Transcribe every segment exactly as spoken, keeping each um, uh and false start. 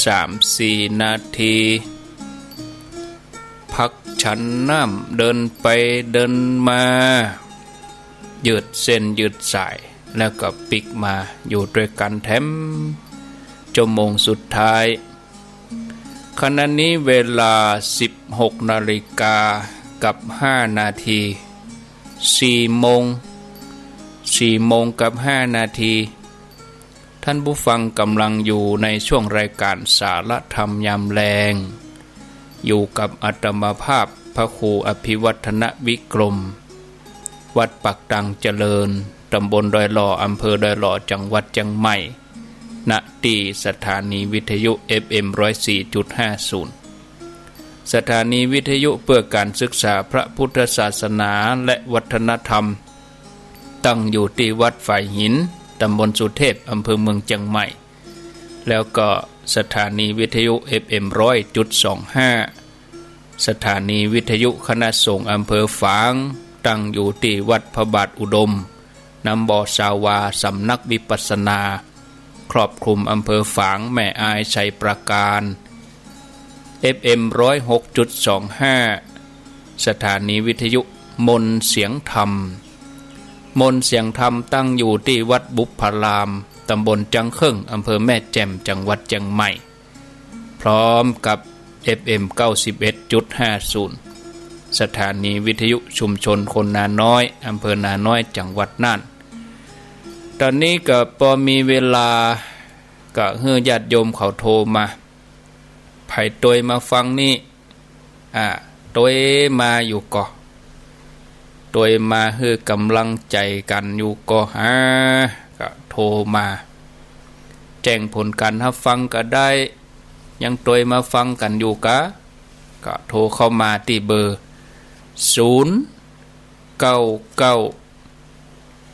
สามสี่นาที พักฉันน้ำ เดินไปเดินมา ยืดเส้นยืดสาย แล้วก็ปิ๊กมาอยู่ตวยกั๋นแถม ชั่วโมงสุดท้าย ขณะนี้เวลาสิบหกนาฬิกากับห้านาที สี่โมง สี่โมงกับห้านาที ท่านผู้ฟังกำลังอยู่ในช่วงรายการสารธรรมยามแลง อยู่กับอาตมาภาพพระครูอภิวัฒนวิกรม วัดปากตังเจริญ ตำบลดอยหล่อ อำเภอดอยหล่อ จังหวัดเจียงใหม่ ณ ตี้สถานีวิทยุ เอฟเอ็ม ร้อยสี่จุดห้าศูนย์ สถานีวิทยุเพื่อการศึกษาพระพุทธศาสนาและวัฒนธรรม ตั้งอยู่ตี้วัดฝายหิน ตำบลสุเทพ อำเภอเมืองเจียงใหม่ แล้วก็สถานีวิทยุ เอฟเอ็ม ร้อยจุดสองห้า สถานีวิทยุคณะสงฆ์อำเภอฝาง ตั้งอยู่ตี้วัดพระบาทอุดม น้ำบ่อสาวา สำนักวิปัสสนา ครอบคลุมอำเภอฝาง แม่อาย ไชยปราการ เอฟเอ็ม ร้อยหกจุดสองห้า สถานีวิทยุมนต์เสียงธรรม มนต์เสียงธรรมตั้งอยู่ตี้วัดบุพพาราม ตำบลจังเคิ่ง อำเภอแม่แจ่ม จังหวัดเจียงใหม่ พร้อมกับ เอฟเอ็ม เก้าสิบเอ็ดจุดห้าศูนย์ สถานีวิทยุชุมชนคนนาน้อย อำเภอนาน้อย จังหวัดน่าน ต๋อนนี้ก็ปอมีเวลา ก็หื้อญาติโยมเขาโทรมา ใผตวยมาฟังนี่ อ่า ตวยมาอยู่ก่อ ตวยมาหื้อก๋ำลังใจ๋กั๋นอยู่ก่อ หา ก็โทรมา แจ้งผลก๋านฮับฟังก็ได้ ยังตวยมาฟังกั๋นอยู่กา ก็โทรเข้ามาตี้เบอร์ ศูนย์ เก้า เก้า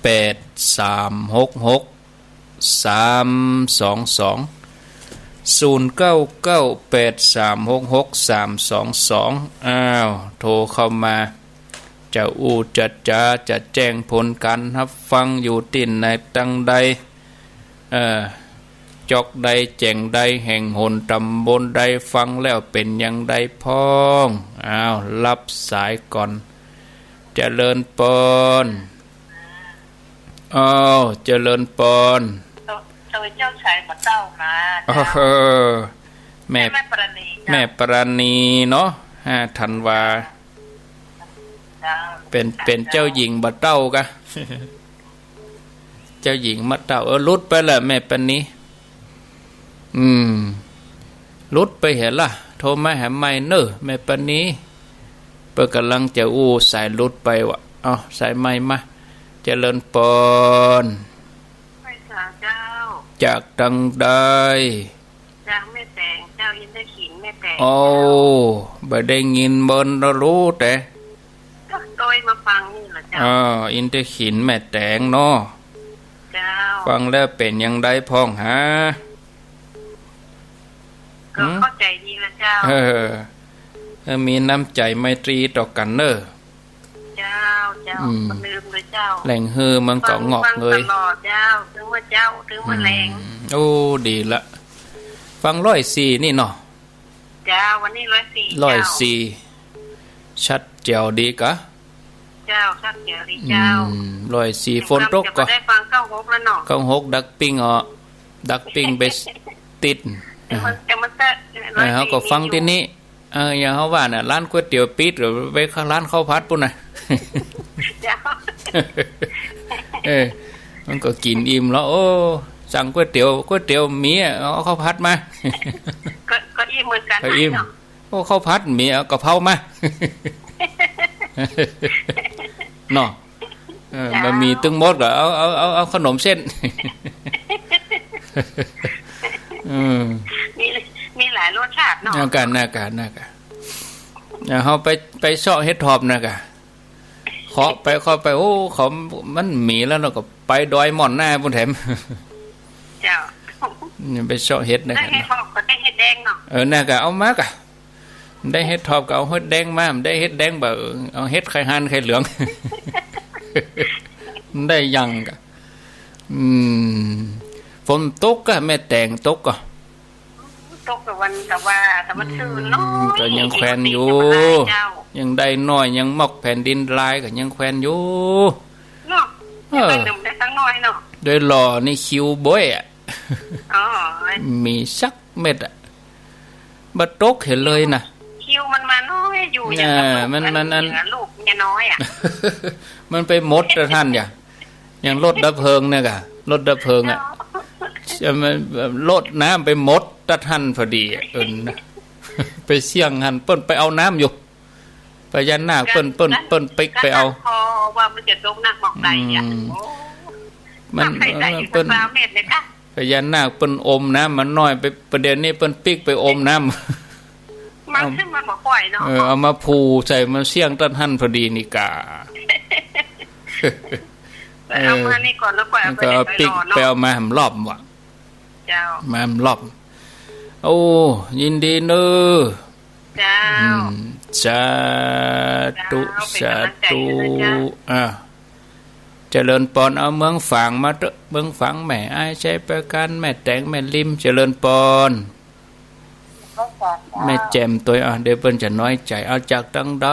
แปด สาม หก หก สาม สอง สอง ศูนย์ เก้า เก้า แปด สาม หก หก สาม สอง สอง อ้าว โทรเข้ามา จะอู้จะจ๋า จะแจ้งผลก๋านฮับฟังอยู่ตี้ไหนตังใด เอ่อ จ๊อกใด แจ่งใด แห่งหนตำบลใด ฟังแล้วเป๋นอย่างใดพ่อง อ้าว ฮับสายก่อน เจริญปอน อ้าว เจริญปอน เจ้า เจ้า เจ้าสายบ่าเต้ามา เออ เจ้า แม่ แม่ปราณี เจ้า แม่ปราณีเนาะ ห้าธันวา เจ้า เป๋น เป๋นเจ้าหญิงบ่าเต้ากา เจ้าหญิงบ่าเต้า เออ หลุดไปแล้วแม่ปราณี อืม หลุดไปเหียละ โทรมาหาใหม่เน่อ แม่ปราณี เปิ้นก่ำลังจะอู้ สายหลุดไปวะ เอา สายใหม่มา เจริญปอน ไหว้สาเจ้า จากตังใด จากแม่แตงเจ้า อินทขิลแม่แตง โอ้ บ่ได้ยินเปิ้น บ่ฮู้แต๊ ก็ตวยมาฟังนี่แหละเจ้า อ้อ อินทขิลแม่แตงเนาะ เจ้า ฟังแล้วเป๋นอย่างใดพ่องหา ก็ หืม เข้าใจ๋ดีละเจ้า เออ เออ มีน้ำใจ๋ไมตรีต่อกั๋นเน่อ เจ้า เจ้า อืม บ่ลืมเลยเจ้า แหล่งหื้อมันก็งอกเงย ฟัง ฟังตลอดเจ้า ตึงว่าเจ๊า ตึงว่าแลง อืม โอ้ ดีละ ฟังร้อยสี่นี่เนาะ เจ้า วันนี้ร้อยสี่ ร้อยสี่ เจ้า ชัดแจ๋วดีกา เจ้า ชัดแจ๋วดีเจ้า อืม ร้อยสี่ ฝนตกก็ เดี๋ยวกำลังจะได้ฟังเก้าหกแล้วเนาะ เก้าหก ดักปิ้งอ่ะ ดักปิ้งไปติด เดี๋ยวมัน เดี๋ยวมันจะ เออ เฮาก็ฟังตี้นี่ เออ อย่างเฮาว่าน่ะ ร้านก๋วยเตี๋ยวปิด ก็ไปร้านข้าวผัดปู้นน่ะ เจ้า เออ มันก็กิ๋นอิ่มแล้ว โอ้ สั่งก๋วยเตี๋ยว ก๋วยเตี๋ยวมีอะ เอาข้าวผัดมา ก็ ก็อิ่มเหมือนกั๋น ก็อิ่ม เนาะ โอ้ ข้าวผัดมี เอากะเพรามา เนาะ เออ เจ้า บ่มีตึงหมดก็เอา เอา เอา เอาขนมเส้น อืม มี มีหลายรสชาติเนาะ น่ากา น่ากา น่ากา เดี๋ยวเฮาไป ไปเซาะเห็ดถอบน่ากา เคาะไป เคาะไป โอ้ เขา มันมีแล้วเนาะ ก็ไปดอยม่อนหน้าปู้นแถม เจ้า นี่ไปเซาะเห็ดน่ากา ได้เห็ดถอบก็ได้เห็ดแดงเนาะ เออ น่ากา เอามากา ได้เห็ดถอบก็เอาเห็ดแดงมา ได้เห็ดแดงบ่ เอาเห็ดไข่ห่านไข่เหลือง ได้ยังกะ อืม ฝ นตกก่ะ แม่แตง ตกก่ะ ตกตะวันตะว่า ตะวันซื่นน้อย อืม ก็ยังแควนอยู่ เจ้า ยังได้น้อย ยังมอกแผ่นดินลายก็ยังแควนอยู่ เนาะ เออ ได้หนุ่มได้สักน้อยเนาะ โดยหล่อนี่คิวบ้อยอะ อ๋อ มีสักเม็ดอะ บ่ตกเหียเลยนะ คิวมันมาน้อยอยู่ อย่าง อ่า กับลูก มัน มัน อัน อัน ลูกเมียน้อยอะ มันไปหมดตะท่านอย่า อย่างรถดับเพลิงเนี่ยก่ะ รถดับเพลิงอะ เจ้า เอ่อ มัน รถน้ำไปหมดตะท่านพอดีอะ เอิ้นนะ ไปเสี้ยงหั้น เปิ้นไปเอาน้ำอยู่ พญานาคเปิ้น เปิ้น เปิ้นปิ๊กไปเอา พอว่ามันจะตกหนักหมอกใดอะ อืม โอ้ มัน ใครใส่ เออ เปิ้น สามเม็ดเลยค่ะ พญานาคเปิ้นอมน้ำมาน้อยไป ประเดี๋ยวนี้เปิ้นปิ๊กไปอมน้ำ มัน เอา ขึ้นมาบ่ค่อยเนาะ เออ เอามาผูใส่ มันเสี้ยงตะหั้นพอดีนี่ก่ะ เออ เอามานี่ก่อนแล้วค่อยเอาไป แล้วก็ปิ๊ก ไปรอเนาะ ไปเอามาหำรอบว่ะ เจ้า มาหำรอบ โอ้ ยินดีเน้อ เจ้า อืม สาธุ เจ้า เป็นกำลังใจให้นะเจ้า สาธุ อ่า เจริญปอน เอาเมืองฝางมาเต๊อะ เมืองฝาง แม่อาย ชัยประการ แม่แตง แม่ริม เจริญปอน แม่แจ่มตวย อ่ะ เดี๋ยวเปิ้นจะน้อยใจ๋ เอาจากตังใด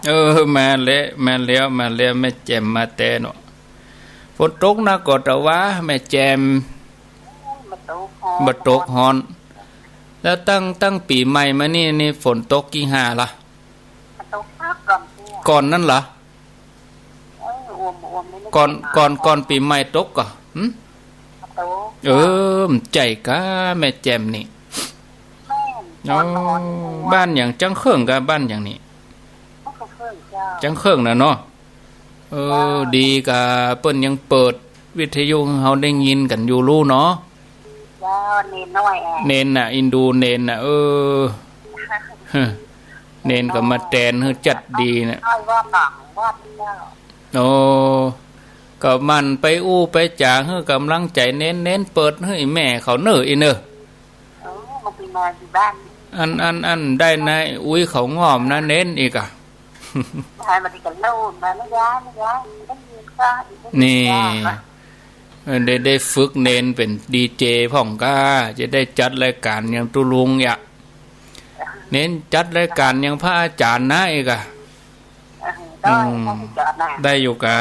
เออ มาแล้ว มาแล้ว มาแล้ว แม่แจ่มมาแต่เนาะ ฝนตกหนักก่อตะวา แม่แจ่ม บ่ตก ฮ้อน บ่ตก ฮ้อน แล้วตั้ง ตั้งปี๋ใหม่มานี่ นี่ฝนตกกี่หาละ ตกพักก่อนเตี้ย ก่อนนั้นเหรอ เออ อ่วมๆ นี่ ก่อน ก่อน ก่อนปี๋ใหม่ตกก่อ หึ ตก เออ มันใจ๋ก้า แม่แจ่มนี่ แม่น อ๋อ อ่อนๆ บ้านหยัง จังเคิ่งก่า บ้านหยังนี่ จังเคิ่งเจ้า จังเคิ่งน่ะเนาะ เออ เจ้า ดีก่า เปิ้นยังเปิดวิทยุหื้อเฮาได้ยินกั๋นอยู่ลู่เนาะ เจ้า เณรน้อยอะ เณรน่ะ อินดูเณรน่ะ เออ เณรก็มาแตนหื้อจัดดีน่ะ น้อยวัดหลังวัดเจ้า โอ้ ก็หมั่นไปอู้ไปจ๋าหื้อก๋ำลังใจ๋เณร เณรเปิดหื้ออีแม่เขาเน่อ อีเน่อ เออ มันเป็นมาอยู่บ้าน อัน อัน อันได้นายอุ๊ยเขาง่อมนะ เณรอีกอะ ให้มันได้กันเล่ามา ไม่ย้าย ไม่ย้าย ไม่ได้ยินก็ นี่ เออ ได้ ได้ฝึกเณรเป๋นดีเจพ่องก้า จะได้จัดรายก๋านอย่างตุ๊ลุงอย่า เณรจัดรายก๋านอย่างพระอาจ๋ารย์นะอีกอะ เออ ได้ อืม ได้อยู่จ้ะนะ ได้อยู่ก่า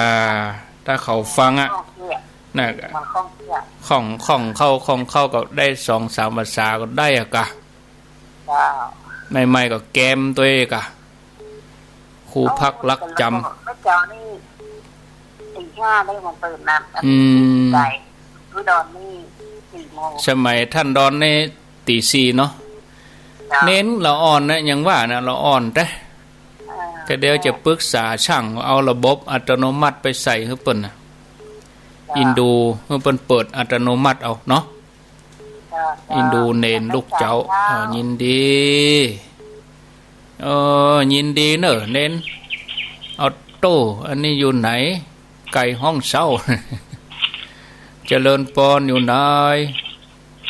ถ้าเขาฟังอะ คล่องเสีย น่ะ มันคล่องเสีย คล่อง คล่องเข้า คล่องเข้าก็ได้สองสามภาษาก็ได้อะก่า เจ้า ใหม่ๆ ก็แกมตวยก่า ครูพักรักจ๋ำ เมื่อเช้านี่ตีห้าได้มาเปิดน้ำ อืม ใส่ อุดรนี่สี่โมง สมัยท่านดอนนี่ ตีสี่เนาะ เจ้า เณรละอ่อนนะ ยังว่านะ ละอ่อนแต๊ เออ ก็เดี๋ยวจะปรึกษาช่างเอาระบบอัตโนมัติไปใส่หื้อเปิ้นน่ะ เจ้า อินดู หื้อเปิ้นเปิดอัตโนมัติเอาเนาะ เจ้า อินดูเณรลูกเจ้า เจ้า อ่า ยินดี เออ ยินดีเน่อเณร เอาโต้ อันนี้อยู่ไหน ไกลห้องเช่า เจริญปอน อยู่ไหน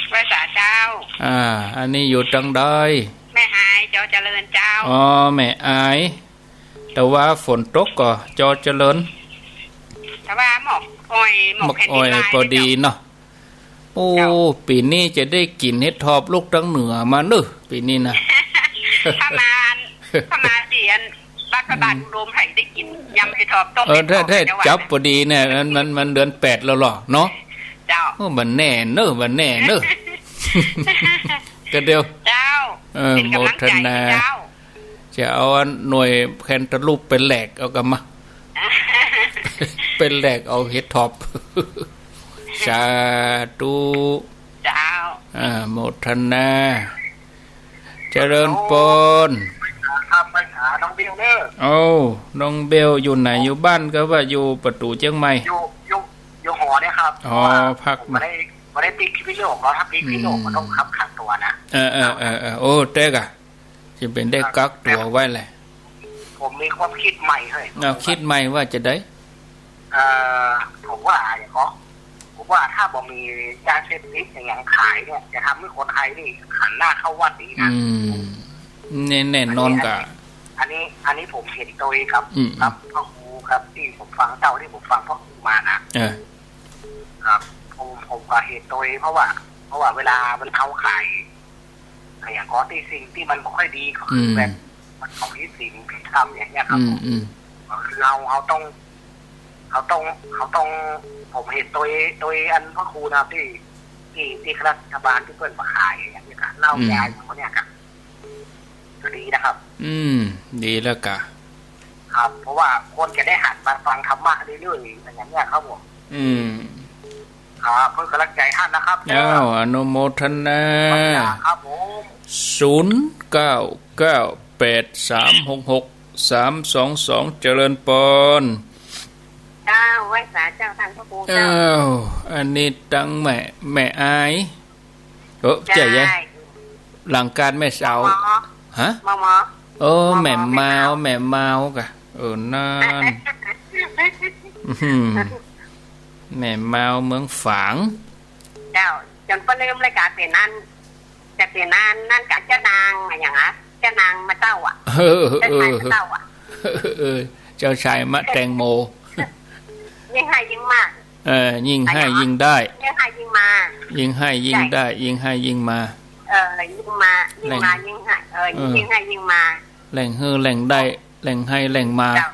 ไหว้สาเจ้า อ่า อันนี้อยู่ตังใด แม่อายเจ้า เจริญเจ้า อ๋อ แม่อาย ตะวาฝนตกก่อ จอเจริญ ตะวาหมอกอ่อย หมอกแผ่นดินไหว หมอกอ่อยปอดีเนาะ โอ้ เจ้า ปี๋นี้จะได้กิ๋นเห็ดถอบลูกตังเหนือมาเน่อ ปี๋นี้นะ ถ้ามา ถ้ามาเสียน บ้านพระบาทอุดมไผได้กิ๋นยำเห็ดถอบต้ม เออ เห็ดถอบ ถ้า ถ้า เจ้าหวาน จับปอดีเนี่ย มัน มัน มันเดือนแปดแล้วเหรอเนาะ เจ้า โอ้ บ่แน่เน่อ บ่แน่เน่อ ก็เดี๋ยว เจ้า เออ เป็นกำลังใจ โมทนา ให้เจ้า จะเอาหน่วยแคนตาลูปไปแหลกเอาก่ามา ไปแหลกเอาเห็ดถอบ สาธุ เจ้า อ่า โมทนา เจริญปอน ครับ ไปหาน้องเบลเนอะ โอ้ น้องเบลอยู่ไหน อยู่บ้านก่าว่าอยู่ประตู๋เจียงใหม่ อยู่ อยู่ อยู่หอเนี่ยครับ อ๋อ เพราะว่า พัก ผมไม่ได้ ไม่ได้ปิ๊กที่พี่โยกเนาะ ถ้าปิ๊กพี่โยก อืม มันต้องขับขันตั๋วนะ เออ เออ เออ เออ โอ้ แต๊ก่า จะเป๋นได้กักตั๋วไว้แหละ ผมมีความคิดใหม่เฮ้ย เอา คิดใหม่ว่าจะได้ เอ่อ ผมว่าอย่างก็ ผมว่าถ้าบ่มียาเสพติดอย่างขายเนี่ย จะทำให้คนไทยนี่หันหน้าเข้าวัดดีนะ อืม แน่ แน่นอนก่า อันนี้ อันนี้ อันนี้ผมเห็นโดยกับ อืม กับพระครูครับ ที่ผมฟัง เท่าที่ผมฟังพระครูมานะ เออ ครับ ผม ผมก็เห็นโตย เพราะว่า เพราะว่าเวลา เวลาเฮาขาย อะหยังก็ตี้สิ่งตี้มันบ่ค่อยดีก็คือ อืม แบบ มันก็ผิดศีลผิดธรรมอย่างเงี้ยครับ อืม ผม อืม ก็คือเฮา เฮาต้อง เฮาต้อง เฮาต้อง ผมเห็นโตย โตยอันพระครูนะครับ ตี้ ตี้ ตี้รัฐบาลตี้เปิ้นมาขายอย่างเงี้ยครับ เหล้า อืม ยาอย่างเงี้ยครับ ก็ดีนะครับ อืม ดีแล้วกะ ครับ เพราะว่าคนจะได้หันมาฟังธรรมะเรื่อยๆ อย่างเงี้ยครับผม อืม ครับ เปิ้นกำลังใจหันนะครับ อ้าว อนุโมทนา ครับผม ศูนย์เก้าเก้าแปดสามหกหกสามสองสอง เจริญปอน เจ้า ไหว้สาเจ้า ท่านพระครูเจ้า อ้าว อันนี้ตังแม่ แม่อาย เออ ใจ้ ใจ้ หลังก๋านแม่สาว หมอ ฮะ หมอ หมอ เออ หมอ แม่มาว แม่มาว แม่มาวกะ เออ นั่น อื้อหือ แม่มาวเมืองฝาง เจ้า จ๋นป้อลืมเลยกะ เป๋นอัน จะเป๋นอัน นั่นกะ เจ้านางอะหยังอะ เจ้านางมาเต้าอะ เออ เจ้าชายมาเต้าอะ เออ เจ้าชายมะแตงโม ยิ่งให้ยิ่งมา เออ ยิ่งให้ยิ่งได้ ยิ่งให้ยิ่งมา ยิ่งให้ยิ่งได้ ใจ้ ยิ่งให้ยิ่งมา เออ ยิ่งมา ยิ่งมา แหล่ง ยิ่งให้ เออ เออ ยิ่งให้ยิ่งมา แหล่งหื้อแหล่งได้ แหล่งให้แหล่งมา เจ้า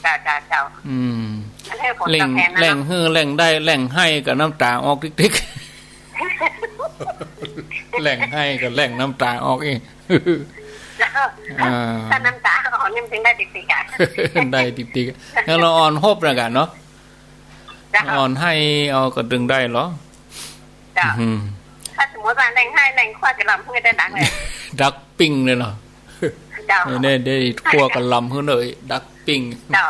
เจ้า เจ้า เจ้า อืม มันหื้อผลตอบแทนนะ แหล่ง แหล่งหื้อแหล่งได้ แหล่งให้ก็น้ำต๋าออกติ๊กๆ แหล่งให้ก็แหล่งน้ำต๋าออกอีก เจ้า อ่า ถ้าน้ำต๋าออกนี่มันจึงได้ติ๊กๆ อะ ได้ติ๊กๆ แล้วละอ่อนฮบนะกะเนาะ เจ้า อ่อนให้เอาก็ตึงได้เหรอ เจ้า อืม ถ้าสมมุติว่าแหล่งให้แหล่งควักจะลำหื้อได้ดังเลย ดักปิ้งเลยเนาะ เจ้า เนี่ย ได้ควักกะลำหื้อเลย ดักปิ้ง เจ้า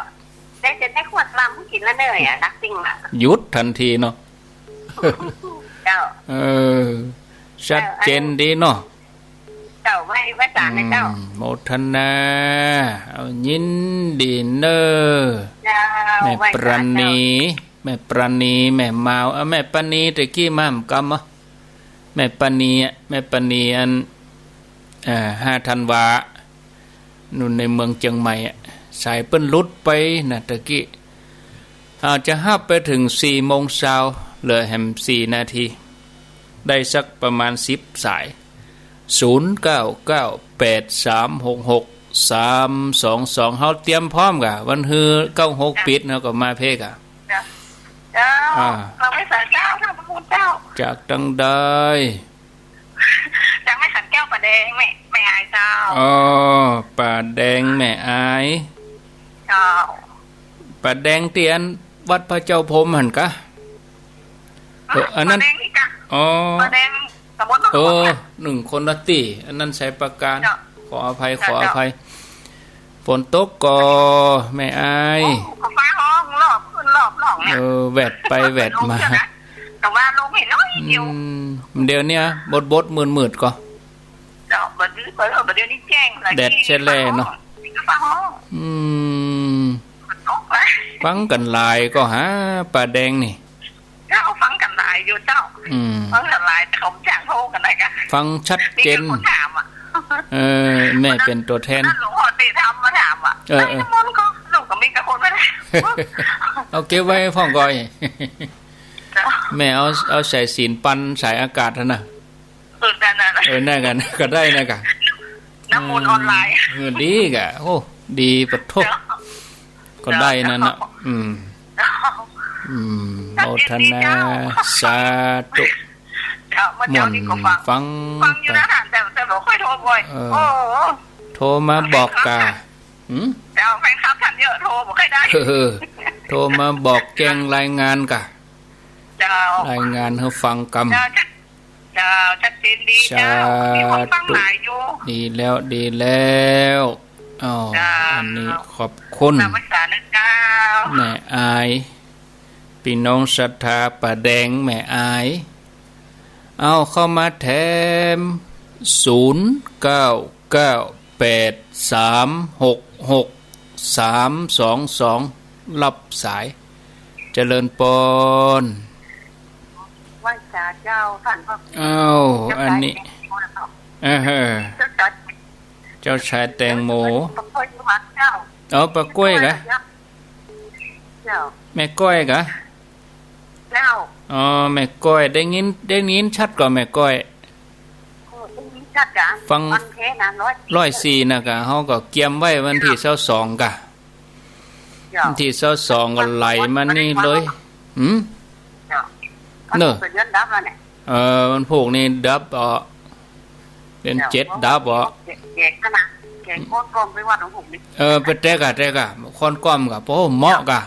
ได้ จะได้ควักลำหื้อกิ๋นแล้วเน่ยอะ ดักปิ้งอะ หยุดทันทีเนาะ เจ้า เออ ชัดเจนดีเนาะ เจ้า ไหว้ ไหว้สานะเจ้า อืม โมทนา เอา ยินดีเน่อ เจ้า แม่ปราณี ไหว้สาเจ้า แม่ปราณี แม่มาว เอ้า แม่ปราณีตะกี้มาหม่ำกำเหรอ แม่ปราณีอะ แม่ปราณีอัน เอ่อ ห้าธันวา นู่นในเมืองเจียงใหม่อะ สายเปิ้นหลุดไปนะตะกี้ เอา จะฮับไปเถิงสี่โมงเช้า เหลือแหมสี่นาที ได้สักประมาณสิบสาย ศูนย์เก้าเก้าแปดสามหกหกสามสองสอง เฮาเตรียมพร้อมก่ะ วันฮือเก้าหกปิด เฮาก็มาเพ่ก่ะ เจ้า เจ้า อ่า เฮาไหว้สาเจ้า ท่านพระครูเจ้า จากตังใด จากแม่ขันแก้วป่าแดง แม่ แม่อายเจ้า อ๋อ ป่าแดงแม่อาย เจ้า ป่าแดงตี้อันวัดพระเจ้าพรหมหั้นกะ เออ อันนั้น ป่าแดงนี่กะ อ๋อ ป่าแดง ตำบลหนอง เออ บัว นึ่งคนละตี้ อันนั้นไชยปราการ เจ้า ขออภัย เจ้า ขออภัย เจ้า ฝนตกก่อ แม่อาย โอ้ ฟ้าฮ้องรอบขึ้นรอบล่องเนี่ย เออ แวดไปแวดมา ลงเชียวนะ แต่ว่าลงเห็นน้อยเดียว อืม เดี๋ยวเนี้ย บดๆ มืดๆ ก่อ เจ้า บัดนี้ บัด เออ บัดเดี๋ยวนี้แจ้งเลย แดดแช่แล่เนาะ ฟ้าฮ้อง อืม ฝนตกไป ฟังกั๋นหลายก่อหา ป่าแดงนี่ เจ้า ฟังกั๋นหลายอยู่เจ้า อืม ฟังกั๋นหลาย แต่เขาบ่จ้างโทรกั๋นได้กะ ฟังชัดเจน มีแต่คนถามอะ เออ แม่เป๋นตั๋วแทน วันนั้นหลวงพ่อเตธรรมมาถามอะ เออ เออ ได้น้ำมนต์ก็ ลูกก็มีแต่คนมาถาม เอาเก็บไว้พ่องก่อย เจ้า แม่เอา เอาสายศีลปันสายอากาศหั้นนะ เออ นั่นน่ะ เออ นั่นกะ ก็ได้นะกะ น้ำมนต์ออนไลน์ เออ ดีกะ โอ้ ดีปะโถ เจ้า ก็ได้นั่นน่ะ เจ้า อืม เจ้า อืม โมทนา สาธุ เจ้า เมื่อเช้านี้ก็ฟัง ม่วนฟัง ฟังอยู่นะ แต่ แต่บ่ค่อยโทรบ่อย เออ โอ้ โทรมาบอกกะ หืม เจ้า แฟนคลับท่านเยอะ โทรบ่ค่อยได้ เออ โทรมาบอกแจ้งรายงานกะ เจ้า รายงานหื้อฟังกำ เจ้า เจ้า ชัดเจนดีเจ้า สาธุ มีคนฟังหลายอยู่ ดีแล้ว ดีแล้ว อ้าว เจ้า อันนี้ขอบคุณ นมัสการนะเจ้า แม่อาย ปี้น้องศรัทธาป่าแดงแม่อาย เอาเข้ามาแถม ศูนย์เก้าเก้าแปดสามหกหกสามสองสอง รับสาย เจริญปอน ไหว้สาเจ้า ท่านพระครู อ้าว เจ้า อันนี้ สายแตงโม เออ เจ้าสาย เจ้าสายแตงโม ปะกล้วยอยู่วัดเจ้า เอาปะกล้วยกะ เจ้า แม่ก้อยกะ เจ้า เจ้า อ๋อ แม่ก้อย ได้ยิน ได้ยินชัดก่อแม่ก้อย โอ้ ได้ยินชัดจ้ะ ฟัง ฟังแท้นะ ร้อย ร้อยสี่น่ะก่ะ เฮาก็เกียมไว้วันตี้ซาวสองก่ะ เจ้า วันตี้ซาวสองก็ไหลมานี่เลย หืม เจ้า เนอะ วันพุธก็เดือนดับแล้วเนี่ย เออ วันพุธนี่ดับอ่ะ เดือนเจ็ดดับอ่ะ แจก แจกขนาด แจกโคตรกลมไปวัดหลวงปู่นี่ เออ ไปแต๊ก่ะ แต๊ก่ะ โคตรกลมก่ะ โอ้ เหมาะก่ะ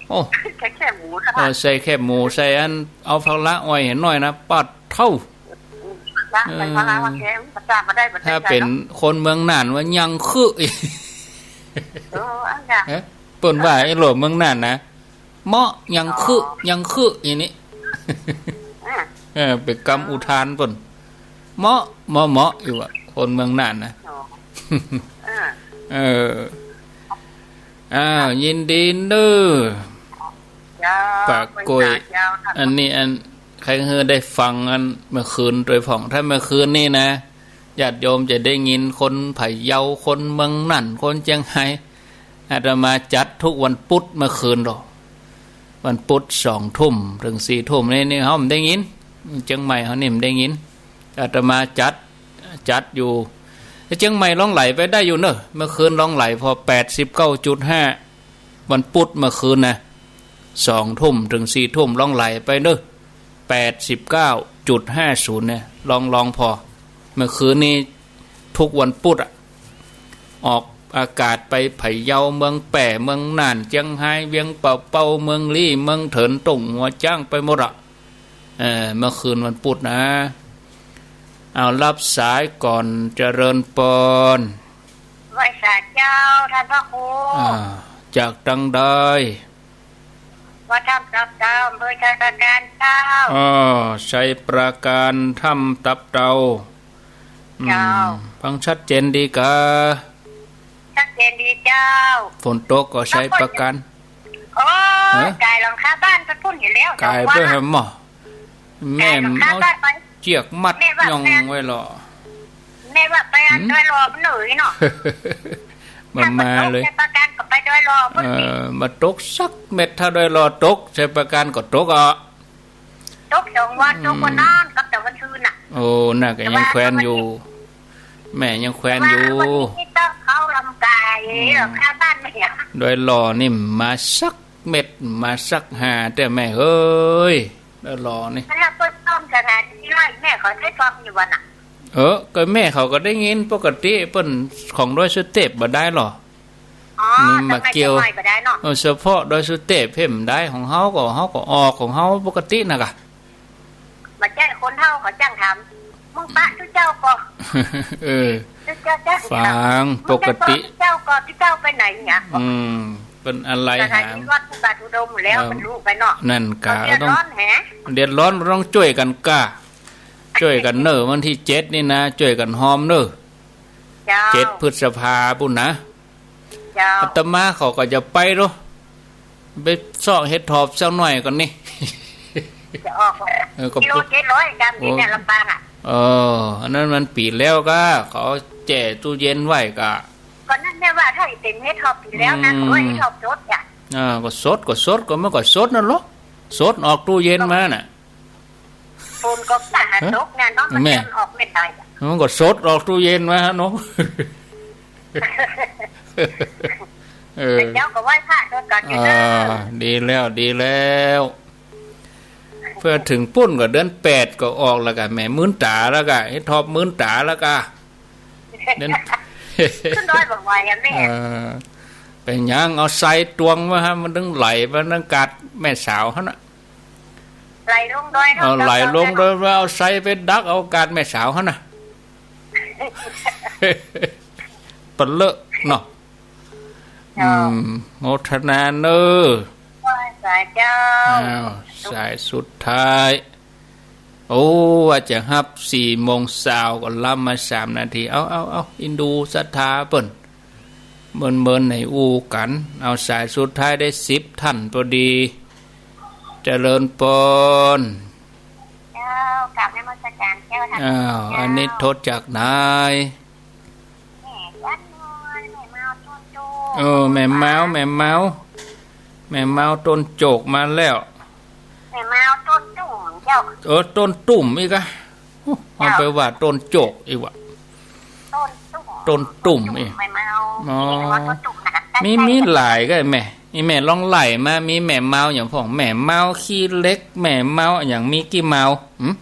โอ้ ใส่แคบหมูซะ เออ ใส่แคบหมู ใส่อัน เอาผักละอ่อยหื้อหน้อยนะ ปาดเถ้า ละ เออ ใส่ผักละอ่อยแกง ประจามาได้ ประจา ถ้าเป๋น ใส่เนาะ คนเมืองน่านว่ายังคือ เออ อันเนี้ย เอ๊ะ เปิ้นว่าไอ้โหลเมืองน่านนะ เหมาะ ยังคือ อ๋อ ยังคือ อย่างนี้ อ่า เออ เป๋นกำอุทานเปิ้น เหมาะ เหมาะ เหมาะ อยู่อะ คนเมืองน่านนะ อ๋อ เออ เออ อ้าว ยินดีเน้อ เจ้า ปากกล้วย เจ้า อันนี้อัน ใครเฮอได้ฟังอันเมื่อคืนโดยผ่อง ถ้าเมื่อคืนนี่นะ ญาติโยมจะได้ยินคนพะเยา คนเมืองน่าน คนเจียงไฮ้ อาตมาจัดทุกวันพุธเมื่อคืนหรอก วันพุธสองทุ่มเถิงสี่ทุ่มนี่ นี่เฮาบ่ได้ยิน เจียงใหม่เฮานี่บ่ได้ยิน อาตมาจัด จัดอยู่ แต่เจียงใหม่หลงไหลไปได้อยู่เนอะ เมื่อคืนหลงไหลผ่อ แปดสิบเก้าจุดห้า วันพุธเมื่อคืนนะ สองทุ่มเถิงสี่ทุ่มหลงไหลไปเนอะ แปดสิบเก้าจุดห้าศูนย์ เนี่ย หลง หลงผ่อ เมื่อคืนนี้ทุกวันพุธอะ ออกอากาศไปพะเยา เมืองแป้ เมืองน่าน เจียงไฮ้ เวียงป่าเปา เมืองลี้ เมืองเถิน ต้งหัวจ๊าง ไปหมดอะ เออ เมื่อคืนวันพุธนะ เอา รับสายก่อน เจริญปอน ไหว้สาเจ้า ท่านพระครู อ่า จากตังใด วัดถ้ำตับเตา อำเภอไชยปราการเจ้า อ๋อ ไชยปราการ ถ้ำตับเตา เจ้า อืม ฟังชัดเจนดีกา ชัดเจนดีเจ้า ฝนตกก่อไชยปราการ โอ้ ฮะ ก๋ายหลังคาบ้านไปปุ้นอยู่แล้ว ก๋ายไปแหมหม้อ แม่ ก๋ายหลังคาบ้านไป เอาเจื้อกมัด แม่ว่า ย่องไว้หล่อ แม่ว่าไปอัน หืม ดอยหล่อมันเหนื่อยเนาะ บ่มาเลย ถ้าบ่ตกไชยปราการก็ไปดอยหล่อปุ้น เออ บ่ตกสักเม็ด ถ้าดอยหล่อตก ไชยปราการก็ตกอ่ะ ตกสองวัน อืม ตกวันนั้นกับแต่วันซืนน่ะ โอ้ น่าก็ยังแขวนอยู่ แต่ว่า แม่ยังแขวนอยู่ วันนี้ต้องเข้าลำก๋าย อืม หลังคาบ้านไม่เหีย ดอยหล่อนี่มาสักเม็ด มาสักหา แต่แม่เฮ้ย ดอยหล่อนี่ ถ้าเปิ้นซ่อมสถานีไล่ แม่เขาได้ซ่อมอยู่บ่น่ะ เออ ก็แม่เขาก็ได้ยินปกติ เปิ้นของดอยสุเตพบ่ได้หรอ อ๋อ มันมาเกี่ยว แต่ไปเชียงใหม่บ่ได้เนาะ เออ เฉพาะดอยสุเตพเพ่นได้ ของเฮาก็ เฮาก็ออกของเฮาปกตินะกะ บ่ใจ้คนเฒ่าเขาจ้างถาม มึงปะตุ๊เจ้าก่อ เออ ตุ๊เจ้าจ้างถาม ฟัง มึง ปกติ ปะตุ๊เจ้าก่อ ตุ๊เจ้าไปไหนเนี่ย อืม เปิ้นอะไร สถานี หา วัดพระบาทอุดมหมดแล้ว เออ มันรู้ไปเนาะ นั่นกะ เขาเดือดร้อนแหม เดือดร้อน ต้องจ้วยกั๋นกะ จ้วยกั๋นเน่อ วันตี้เจ็ดนี่นะ จ้วยกั๋นฮอมเน่อ เจ้า เจ็ดพฤษภาปุ้นนะ เจ้า อาตมาเขาก็จะไปเนาะ ไปซอกเห็ดถอบสักหน่อยก่อนนี่ จะออก เออ ก็ กิโลเจ็ดร้อยกรัม โอ้ กินเนี่ยลำปางอ่ะ เออ อันนั้นมันปี๋แล้วกะ เขาแจ้ตู้เย็นไว้กะ ก็นั่นแม่ว่าถ้าเป๋นเห็ดถอบปี๋แล้วนะ อืม เขาว่าเห็ดถอบสดอ่ะ อ่า ก็สด ก็สด ก็มันก็สดนั่นเนาะ สดออกตู้เย็นมาน่ะ ฝนก็บ่ตกเนี่ยเนาะ มัน แม่ จะออกไม่ได้อะ มันก็สดออกตู้เย็นมาเนาะ เออ แต่เจ้าก็ไหว้พระด้วยกันอยู่ อ่า เด้อ ดีแล้ว ดีแล้ว เปื้อเถิงปุ้นก็เดือนแปดก็ออกแล้วกะ แม่มื่นต๋าแล้วกะ เห็ดถอบมื่นต๋าแล้วกะ เดือน ขึ้นดอยบ่ไหวอะแม่ เออ เป๋นหยัง เอาไซตวงไว้ฮะ มันตึงไหลไปตางกาดแม่สาวหั้นน่ะ ไหลลงดอยเนาะ เอาไหลลงดอย เอาไซไปดักเอากาดแม่สาวหั้นน่ะ เป๋นเลิศเนาะ เจ้า อืม โมทนาเน่อ ไหว้สาเจ้า อ้าว สายสุดท้าย โอ้ ว่าจะฮับสี่โมงซาวก็ล้ำมาสามนาที เอา เอา เอา อินดูศรัทธาเปิ้น เมินๆ ไหนอู้กั๋น เอาสายสุดท้ายได้สิบท่านพอดี เจริญปอน เจ้า กราบนมัสการเจ้า ท่าน อ้าว เจ้า อันนี้โทรจากไหน แม่จันนวล แม่เมาต้นโจก เออ แม่เมา แม่เมา แม่เมาต้นโจกมาแล้ว เ ม่เมาต้นตุ้มเจ้า เออ ต้นตุ้มอีกอะ โอ้ มันไปว่าต้นโจกอีกวะ ต้นตุ้ม ต้นตุ้ม ต้นตุ้ม อีก แม่เมา อ๋อ นี่เรียกว่าต้นตุ้มนะ มี มีหลายก็แม่ อีแม่ลองไล่มา มีแม่เมาอย่างพ่อง แม่เมาขี้เหล็ก แม่เมาอย่าง มีกี่เมา หืม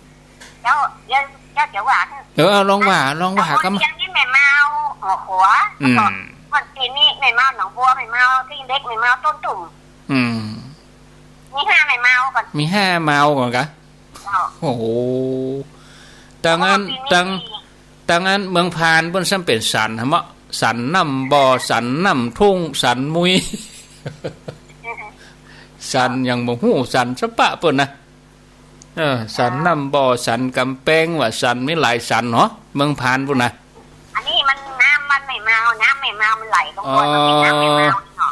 เจ้า เดี๋ยว เจ้าจะว่า เออ เอาลองว่า ลองว่า เอา ก็มา เชียงนี่แม่เมาหัวขัว อืม แล้วก็คนจีนนี่แม่เมาหนองบัว แม่เมาขี้เหล็ก แม่เมาต้นตุ้ม อืม มีห้าแม่เมาก่อน มีห้าเมาก่อนกะ เจ้า โอ้โห ตังอัน โอ้ ปีนี้ ตัง ตังอันเมืองพานเปิ้นซ้ำเป๋นสันหะเมาะ สันน้ำบ่อ สันน้ำทุ่ง สันมุย สันอย่างบ่ฮู้ สันสะปะเปิ้นนะ เออ สันน้ำบ่อ สันก๋ำแปง ว่าสันมีหลายสันเนาะ เมืองพานปู้นนะ อันนี้มันน้ำมันแม่เมา น้ำแม่เมามันไหลลงบน อ๋อ มันเป็นน้ำแม่เมาเนาะ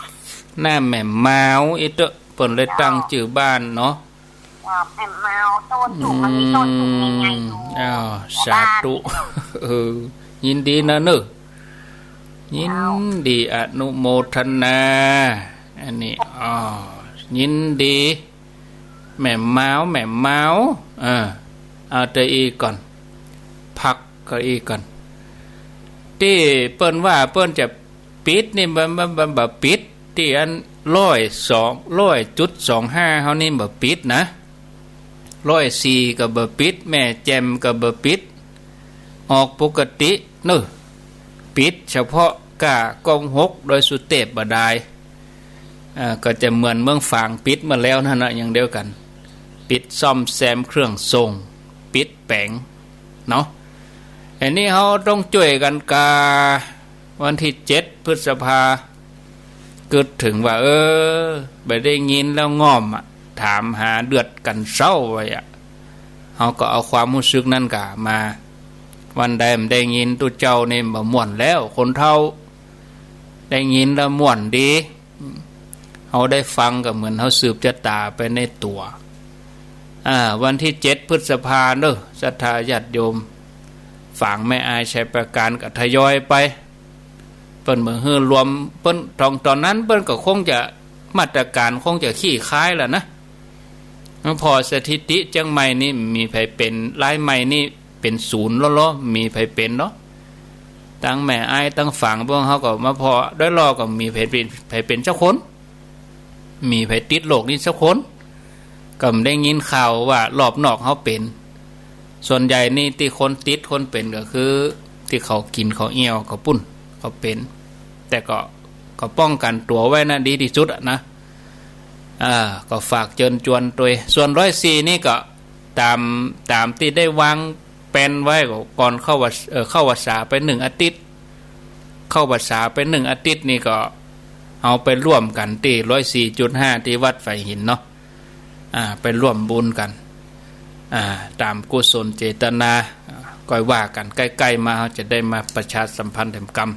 น้ำแม่เมาอีเต๊อะ เปิ้นเลยตั้งจื้อบ้านเนาะ เจ้า แม่เมาต้นตุ้ม มันมีต้นตุ้มใหญ่ๆอยู่ อืม อ้าว สาธุ บ้าน เออ ยินดีนะเนอะ ยินดีอนุโมทนา อันนี้ อ๋อ ยินดี แม่เมา แม่เมา เออ เอาแต่อี้ก่อน พักเก้าอี้ก่อน ตี้เปิ้นว่าเปิ้นจะปิดนี่ บ่ บ่ บ่ บ่ปิด ตี้อันร้อยสอง ร้อยจุดสองห้าเฮานี่บ่ปิดนะ ร้อยสี่ก็บ่ปิด แม่แจ่มก็บ่ปิด ออกปกติเนอะ ปิดเฉพาะก้า เก้าหก โดยสุเตพบ่ดาย เอ่อ ก็จะเหมือนเมืองฝางปิดมาแล้วนั่นนะ อย่างเดียวกัน ปิดซ่อมแซมเครื่องส่ง ปิดแป๋งเนาะ อันนี้เฮาต้องจ้วยกั๋นกา วันตี้เจ็ดพฤษภา กึ๊ดเถิงว่า เออ บ่ได้ยินแล้วง่อมอะ ถามหาเดือดกั๋นเซ้าไว้อะ เฮาก็เอาความฮู้สึกนั้นกามา วันใดบ่ได้ยินตุ๊เจ้านี่บ่ม่วนแล้ว คนเฒ่า ได้ยินแล้วม่วนดี เฮาได้ฟังก็เหมือนเฮาสืบจะต๋าไปในตั๋ว อ่า วันตี้เจ็ดพฤษภาเนอะ ศรัทธาญาติโยม ฝางแม่อาย ชัยปราการก็ทยอยไป เปิ้นบ่หื้อรวม เปิ้น ต๋อน ต๋อนนั้นเปิ้นก็คงจะ มาตรก๋านคงจะคลี่คลายแล้วนะ มาผ่อสถิติเจียงใหม่นี่ มีใผเป๋น รายใหม่นี่เป๋นศูนย์ล้อๆ มีใผเป๋นเนาะ ตังแม่อาย ตังฝางพวกเฮาก็มาผ่อ โดยรอบก็มีใผเป๋น ใผเป๋นสักคน มีใผติดโรคนี้สักคน ก็บ่ได้ยินข่าวว่ารอบนอกเฮาเป๋น ส่วนใหญ่นี่ตี้คนติดคนเป๋นก็คือตี้เขากิ๋นเขาเอี่ยวเขาปุ้นเขาเป๋น แต่ก็ ก็ป้องกั๋นตั๋วไว้นะ ดีตี้สุดอะนะ อ่า ก็ฝากเจิญจวนตวย ส่วนร้อยสี่นี่ก็ต๋าม ต๋ามตี้ได้วางแผนไว้ก็ก่อนเข้าวัส เอ่อ เข้าวัสสาไปนึ่งอาทิตย์ เข้าวัสสาไปนึ่งอาทิตย์นี่ก็เอาไปร่วมกั๋นตี้ร้อยสี่จุดห้าตี้วัดฝายหินเนาะ อ่า ไปร่วมบุญกั๋น อ่า ต๋ามกุศลเจตนา อ่า ก้อยว่ากั๋น ใก้ๆ มาเฮาจะได้มาประชาสัมพันธ์แถมกำ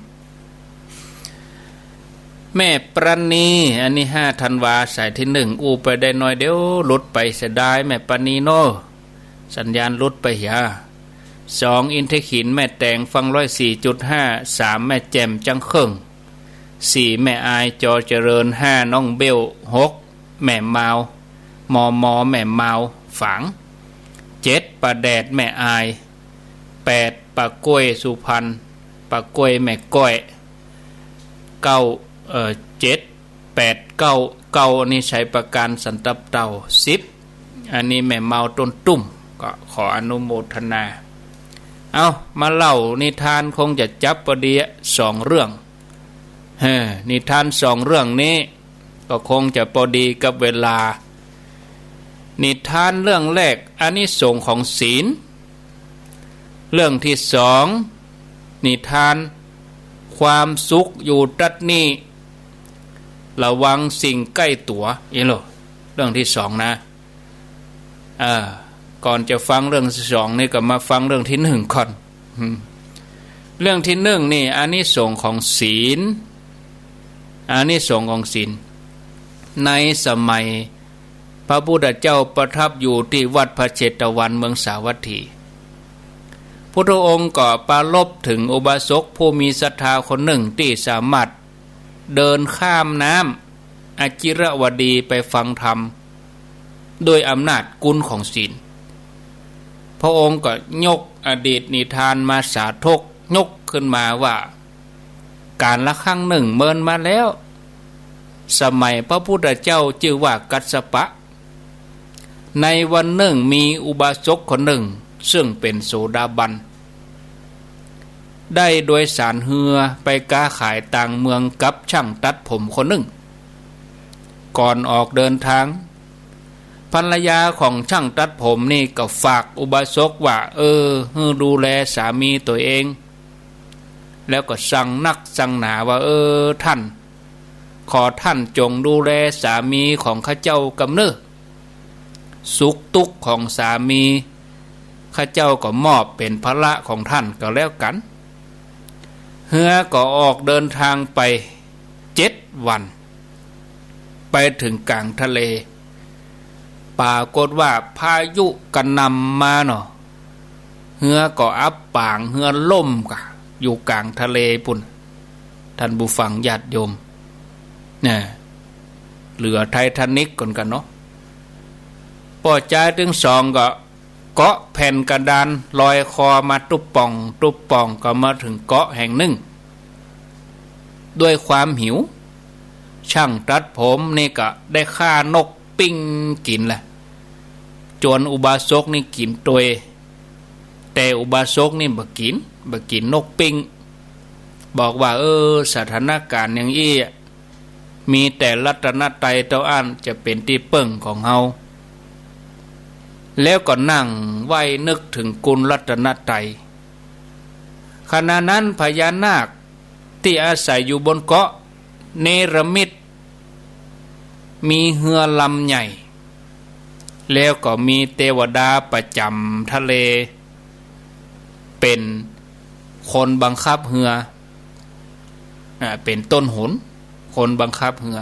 แม่ปราณี อันนี้ห้าธันวา สายตี้นึ่ง อู้ไปได้น้อยเดียว หลุดไปเสียดาย แม่ปราณีเนาะ สัญญาณหลุดไปเหีย สอง อินทขิล แม่แต๋ง ฟังร้อยสี่จุดห้า สาม แม่แจ่ม จังเคิ่ง สี่ แม่อาย จอเจริญ ห้า น้องเบล หก แม่มาว มม แม่มาว ฝาง เจ็ด ป้าแดด แม่อาย แปด ป้ากล้วย สุพรรณ ป้ากล้วย แม่ก้อย เก้า เอ่อ เจ็ด แปด เก้า เก้า อันนี้ชัยปราการ สันตับเต่า สิบ อันนี้แม่มาว ต้นตุ้ม ก็ขออนุโมทนา เอ้า มาเล่านิทานคงจะจับปอดีอะ สองเรื่อง เฮ้อ นิทานสองเรื่องนี้ ก็คงจะปอดีกับเวลา นิทานเรื่องแรก อานิสงส์ของศีล เรื่องตี้สอง นิทาน ความสุขอยู่ตั๊ดนี่ ระวังสิ่งใก้ตั๋ว อี้โล เรื่องตี้สองนะ อ่า ก่อนจะฟังเรื่องตี้สองนี่ก็มาฟังเรื่องตี้นึ่งก่อน อืม เรื่องตี้นึ่งนี่ อานิสงส์ของศีล อานิสงส์ของศีล ในสมัยพระพุทธเจ้าประทับอยู่ตี้วัดพระเชตวันเมืองสาวัตถี พุทธองค์ก็ปรารภเถิงอุบาสกผู้มีศรัทธาคนนึ่งตี้สามารถเดินข้ามน้ำอจิรวดีไปฟังธรรม ด้วยอำนาจกุณของศีล พระองค์ก็ยกอดีตนิทานมาสาธก ยกขึ้นมาว่า กาลครั้งหนึ่งเมินมาแล้ว สมัยพระพุทธเจ้าจื้อว่ากัสสปะ ในวันหนึ่งมีอุบาสกคนหนึ่ง ซึ่งเป๋นโสดาบัน ได้โดยสารเฮือไปก๊าขายต่างเมืองกับช่างตัดผมคนหนึ่ง ก่อนออกเดินทาง ภรรยาของช่างตัดผมนี่ก็ฝากอุบาสกว่า เออ หื้อดูแลสามีตั๋วเอง แล้วก็สั่งนักสั่งหนาว่า เออ ท่าน ขอท่านจงดูแลสามีของข้าเจ้ากำเน้อ สุขตุ๊กข์ของสามี ข้าเจ้าก็มอบเป๋นภาระของท่านก็แล้วกั๋น เฮือก็ออกเดินทางไปเจ็ดวัน ไปเถิงก๋างทะเล ปรากฏว่าพายุกระหน่ำมาเนาะ เฮือก็อับปาง เฮือล่มก่ะ อยู่ก๋างทะเลปู้น ท่านผู้ฟังญาติโยม นะ เหลือไททานิกก่อนกั๋นเนาะ ป้อจายตึงสองก็เกาะแผ่นกระดาน ลอยคอมาตุ๊บป่อง ตุ๊บป่อง ก็มาเถิงเกาะแห่งหนึ่ง ด้วยความหิว ช่างตัดผมนี่ก็ได้ฆ่านกปิ้งกิ๋นแหละ จวนอุบาสกนี่กิ๋นตวย แต่อุบาสกนี่บ่กิ๋น บ่กิ๋นนกปิ้ง บอกว่า เออ สถานก๋ารณ์อย่างอี้อะ มีแต่รัตนตรัยเต้าอั้นจะเป๋นตี้เปิ้งของเฮา แล้วก็นั่งไหว้นึกเถิงคุณรัตนตรัย ขณะนั้นพญานาคตี้อาศัยอยู่บนเกาะเนรมิต มีเฮือลำใหญ่ แล้วก็มีเตวดาประจ๋ำทะเล เป๋นคนบังคับเฮือ อ่า เป๋นต้นหน คนบังคับเฮือ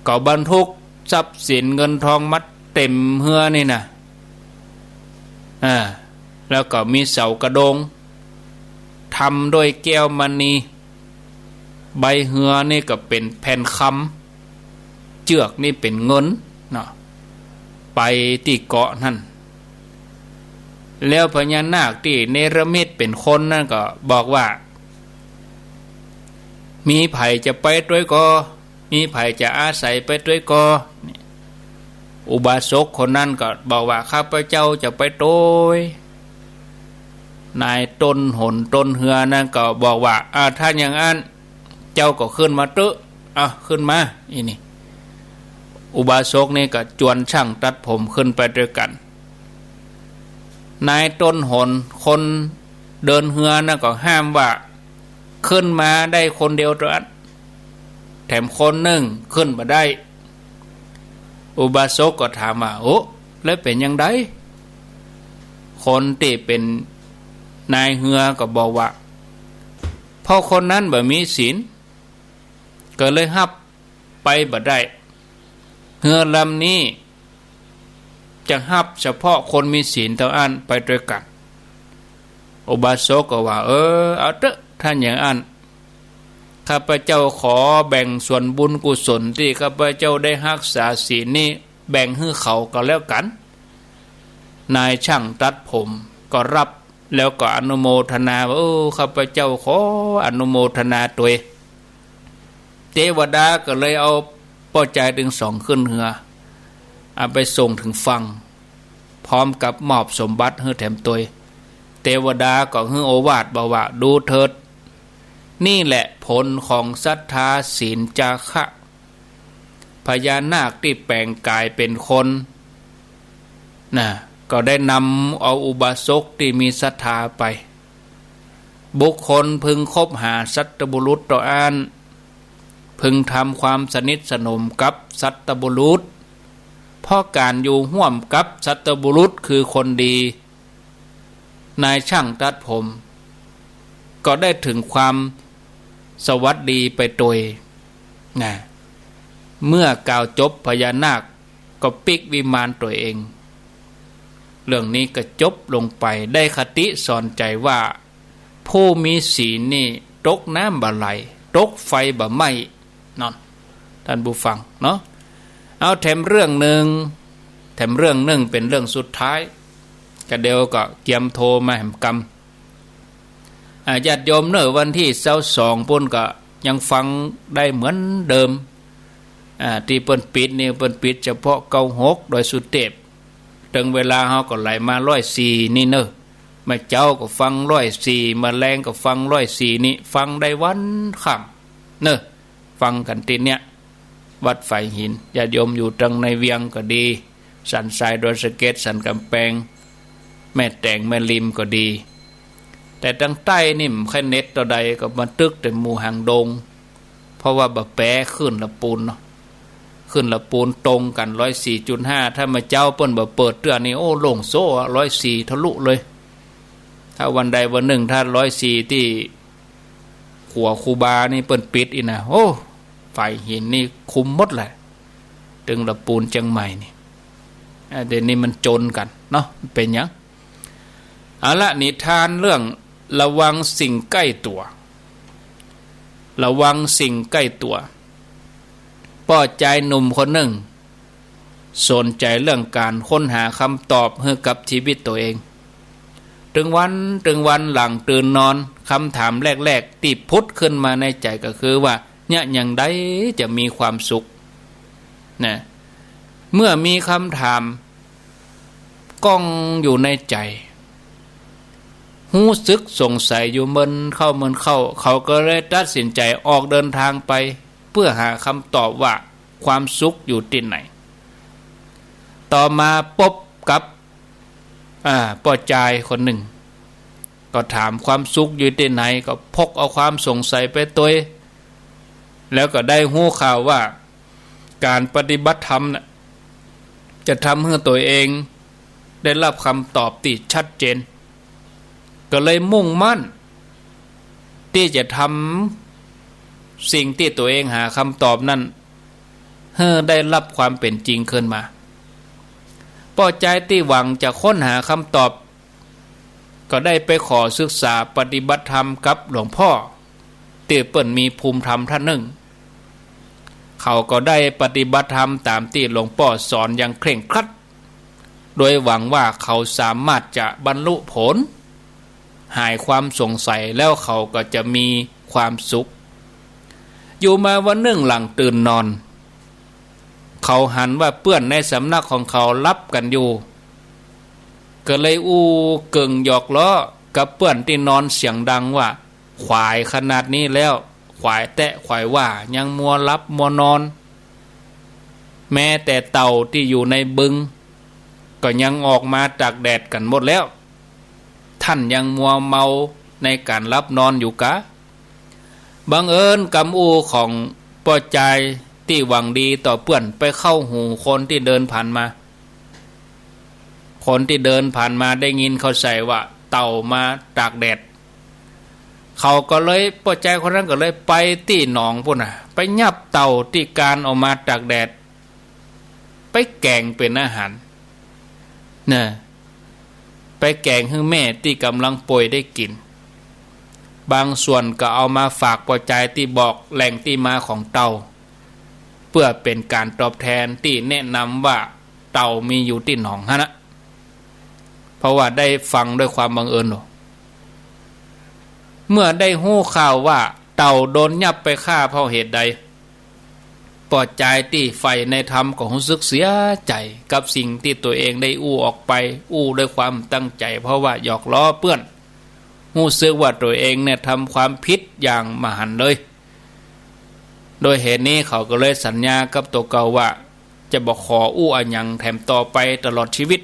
ก็บรรทุกทรัพย์สินเงินทองมาเต็มเฮือนี่นะ อ่า แล้วก็มีเสากระโดง ทำด้วยแก้วมณี ใบเฮือนี่ก็เป๋นแผ่นคำ เจือกนี่เป๋นเงินเนาะ ไปตี้เกาะนั้น แล้วพญานาคตี้เนรมิตเป๋นคนนั้นก็บอกว่า มีใผจะไปตวยก่อ มีใผจะอาศัยไปตวยก่อ อุบาสกคนนั้นก็บอกว่า ข้าพเจ้าจะไปตวย นายต้นหนต้นเฮือนั้นก็บอกว่า อ่า ถ้าอย่างอั้น เจ้าก็ขึ้นมาเต๊อะ อ่ะ ขึ้นมา อี้นี่ อุบาสกนี่ก็จวนช่างตัดผมขึ้นไปตวยกั๋น นายต้นหนคนเดินเฮือนั้นก็ห้ามว่า ขึ้นมาได้คนเดียวเต้าอั้น แถมคนนึ่งขึ้นบ่ได้ อุบาสกก็ถามว่า โอ้ แล้วเป๋นจาใด คนตี้เป๋นนายเฮือก็บอกว่า เพราะคนนั้นบ่มีศีล ก็เลยฮับไปบ่ได้ เฮือลำนี้จะฮับเฉพาะคนมีศีลเต้าอั้นไปตวยกั๋น อุบาสกก็ว่า เออ เอาเต๊อะ ถ้าอย่างอั้น ข้าพเจ้าขอแบ่งส่วนบุญกุศลตี้ข้าพเจ้าได้ฮักษาศีลนี้ แบ่งหื้อเขาก็แล้วกั๋น นายช่างตัดผมก็รับ แล้วก็อนุโมทนาว่า โอ้ ข้าพเจ้าขออนุโมทนาตวย เตวดาก็เลยเอาป้อจายตึงสองขึ้นเฮือ เอาไปส่งเถิงฝั่ง พร้อมกับมอบสมบัติหื้อแถมตวย เตวดาก็หื้อโอวาทบอกว่า ดูเถิด นี่แหละผลของศรัทธาศีลจาคะ พญานาคตี้แป๋งก๋ายเป๋นคน น่ะ ก็ได้นำเอาอุบาสกตี้มีศรัทธาไป บุคคลพึงคบหาสัตบุรุษเต้าอั้น พึงทำความสนิทสนมกับสัตบุรุษ เพราะก๋านอยู่ฮ่วมกับสัตบุรุษคือคนดี นายช่างตัดผม ก็ได้เถิงความสวัสดีไปตวย นะ เมื่อกล่าวจบพญานาคก็ปิ๊กวิมานตั๋วเอง เรื่องนี้ก็จบลงไป ได้คติสอนใจ๋ว่า ผู้มีศีลนี่ตกน้ำบ่ไหล ตกไฟบ่ไหม้ เนาะ ท่านผู้ฟังเนาะ เอาแถมเรื่องนึ่ง แถมเรื่องนึ่งเป๋นเรื่องสุดท้าย ก็เดี๋ยวก็เกียมโทรมาแหมกำ อ่า ญาติโยมเน่อ วันตี้ซาวสองปู๊นก็ยังฟังได้เหมือนเดิม อ่า ตี้เปิ้นปิดนี่เปิ้นปิดเฉพาะเก้าหกดอยสุเตพ เถิงเวลาเฮาก็ไหลมาร้อยสี่นี่เน่อ เมื่อเจ๊าก็ฟังร้อยสี่ เมื่อแลงก็ฟังร้อยสี่ นี่ฟังได้วันค่ำเน่อ ฟังกั๋นตี้เนี่ย วัดฝายหิน ญาติโยมอยู่ตังในเวียงก็ดี สันทราย ดอยสะเก็ด สันก๋ำแปง แม่แตง แม่ริมก็ดี แต่ตังใต้นี่บ่ค่อยเน็ตเต้าใด ก็บันทึกแต่หมู่หางดง เพราะว่าบ่แปะคลื่นละปูนเนาะ คลื่นละปูนตรงกั๋น ร้อยสี่จุดห้า ถ้าเมื่อเจ๊าเปิ้นบ่เปิดเตื้อนี่ โอ้ โล่งโซ่อะ ร้อยสี่ทะลุเลย ถ้าวันใดวันนึ่ง ถ้าร้อยสี่ตี้ขัวคูบานี่เปิ้นปิดอี้นะ โอ้ ฝายหินนี่คุมหมดแหละ ตึงละปูนเจียงใหม่นี่ อ่า เดี๋ยวนี้มันจนกั๋นเนาะ เป๋นหยัง เอาละ นิทานเรื่องระวังสิ่งใก้ตั๋ว ระวังสิ่งใก้ตั๋ว ป้อจายหนุ่มคนนึ่ง สนใจ๋เรื่องก๋านค้นหากำตอบหื้อกับจีวิตตั๋วเอง ตึงวันตึงวันหลังตื่นนอน กำถามแรกๆ ตี้ผุดขึ้นมาในใจ๋ก็คือว่า เยียะหยังใดจะมีความสุข นะ เมื่อมีกำถามก้องอยู่ในใจ๋ ฮู้สึกสงสัยอยู่เมินเข้าเมินเข้า เขาก็เลยตัดสินใจ๋ออกเดินตางไป เปื้อหากำตอบว่าความสุขอยู่ตี้ไหน ต่อมาปบกับ อ่า ป้อจายคนนึ่ง ก็ถามความสุขอยู่ตี้ไหน ก็พกเอาความสงสัยไปตวย แล้วก็ได้ฮู้ข่าวว่าก๋านปฏิบัติธรรมน่ะ จะทำหื้อตั๋วเองได้ฮับกำตอบตี้ชัดเจน ก็เลยมุ่งมั่นตี้จะทำสิ่งตี้ตั๋วเองหากำตอบนั้น หื้อได้ฮับความเป๋นจริงขึ้นมา ป้อจายตี้หวังจะค้นหากำตอบ ก็ได้ไปขอศึกษาปฏิบัติธรรมกับหลวงป้อ ตี้เปิ้นมีภูมิธรรมต้านนึ่ง เขาก็ได้ปฏิบัติธรรมต๋ามตี้หลวงป้อสอนอย่างเคร่งครัด โดยหวังว่าเขาสามารถจะบรรลุผล หายความสงสัยแล้วเขาก็จะมีความสุข อยู่มาวันนึ่งหลังตื่นนอน เขาหันว่าเปื้อนในสำนักของเขาฮับกั๋นอยู่ ก็เลยอู้เกิ่งหยอกล้อกับเปื้อนตี้นอนเสียงดังว่า ขวายขนาดนี้แล้ว ขวายแต๊ขวายว่า ยังมัวฮับมัวนอน แม้แต่เต่าตี้อยู่ในบึง ก็ยังออกมาตากแดดกั๋นหมดแล้ว ต้านยังมัวเมาในก๋านฮับนอนอยู่กา บังเอิญกำอู้ของป้อจายตี้หวังดีต่อเปื้อนไปเข้าหูคนตี้เดินผ่านมา คนตี้เดินผ่านมาได้ยินเข้าใส่ว่าเต่ามาตากแดด เขาก็เลย ป้อจายคนนั้นก็เลยไปตี้หนองปู๊นน่ะ ไปยับเต่าตี้กานออกมาตากแดด ไปแก๋งเป๋นอาหาร นะ ไปแก๋งหื้อแม่ตี้ก่ำลังป่วยได้กิ๋น บางส่วนก็เอามาฝากป้อจายตี้บอกแหล่งตี้มาของเต่า เปื้อเป๋นก๋านตอบแตนตี้แนะนำว่าเต่ามีอยู่ตี้หนองหั้นนะ เพราะว่าได้ฟังด้วยความบังเอิญเนาะ เมื่อได้ฮู้ข่าวว่าเต่าโดนยับไปฆ่าเพราะเหตุใด ป้อจายตี้ใฝ่ในธรรมก็ฮู้สึกเสียใจ๋กับสิ่งตี้ตั๋วเองได้อู้ออกไป อู้ด้วยความตั้งใจ๋ เพราะว่าหยอกล้อเปื้อน ฮู้สึกว่าตั๋วเองเนี่ยทำความผิดอย่างมหันต์เลย โดยเหตุนี้เขาก็เลยสัญญากับตั๋วเก่าว่าจะบ่ขออู้อะหยังแถมต่อไปตลอดจีวิต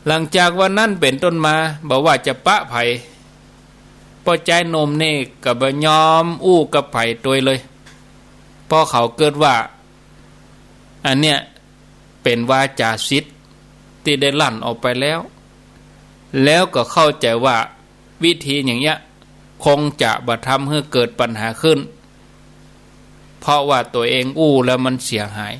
หลังจากวันนั้นเป๋นต้นมา บ่ว่าจะปะใผ ป้อจายหนุ่มนี่ก็บ่ยอมอู้กับใผตวยเลย เพราะเขากึ๊ดว่า อันเนี้ยเป๋นวาจาสิทธิ์ตี้ได้ลั่นออกไปแล้ว แล้วก็เข้าใจ๋ว่าวิธีอย่างเนี้ยคงจะบ่ทำหื้อเกิดปัญหาขึ้น เพราะว่าตั๋วเองอู้แล้วมันเสียหาย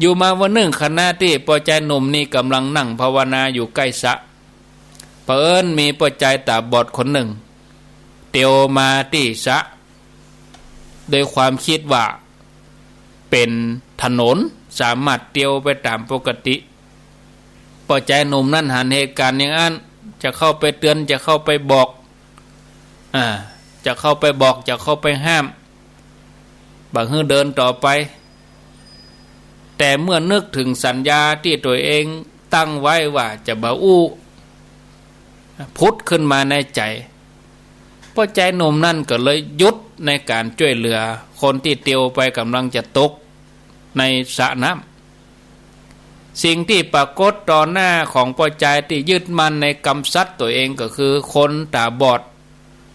อยู่มาวันนึ่ง ขณะตี้ป้อจายหนุ่มนี่ก่ำลังนั่งภาวนาอยู่ใก้สระ เผอิญมีป้อจายต๋าบอดคนนึ่ง เตียวมาตี้สระ ด้วยความกึ๊ดว่าเป๋นถนน สามารถเตียวไปต๋ามปกติ ป้อจายหนุ่มนั้นหันเหตุก๋ารณ์อย่างอั้น จะเข้าไปเตือน จะเข้าไปบอก อ่า จะเข้าไปบอก จะเข้าไปห้าม บ่หื้อเดินต่อไป แต่เมื่อนึกเถิงสัญญาตี้ตั๋วเองตั้งไว้ว่าจะบ่อู้ ผุดขึ้นมาในใจ๋ ป้อจายหนุ่มนั้นก็เลยหยุดในก๋านจ้วยเหลือคนตี้เตียวไปก่ำลังจะตกในสระน้ำ สิ่งตี้ปรากฏต่อหน้าของป้อจายตี้ยึดมั่นในกำสัตย์ตั๋วเองก็คือคนต๋าบอด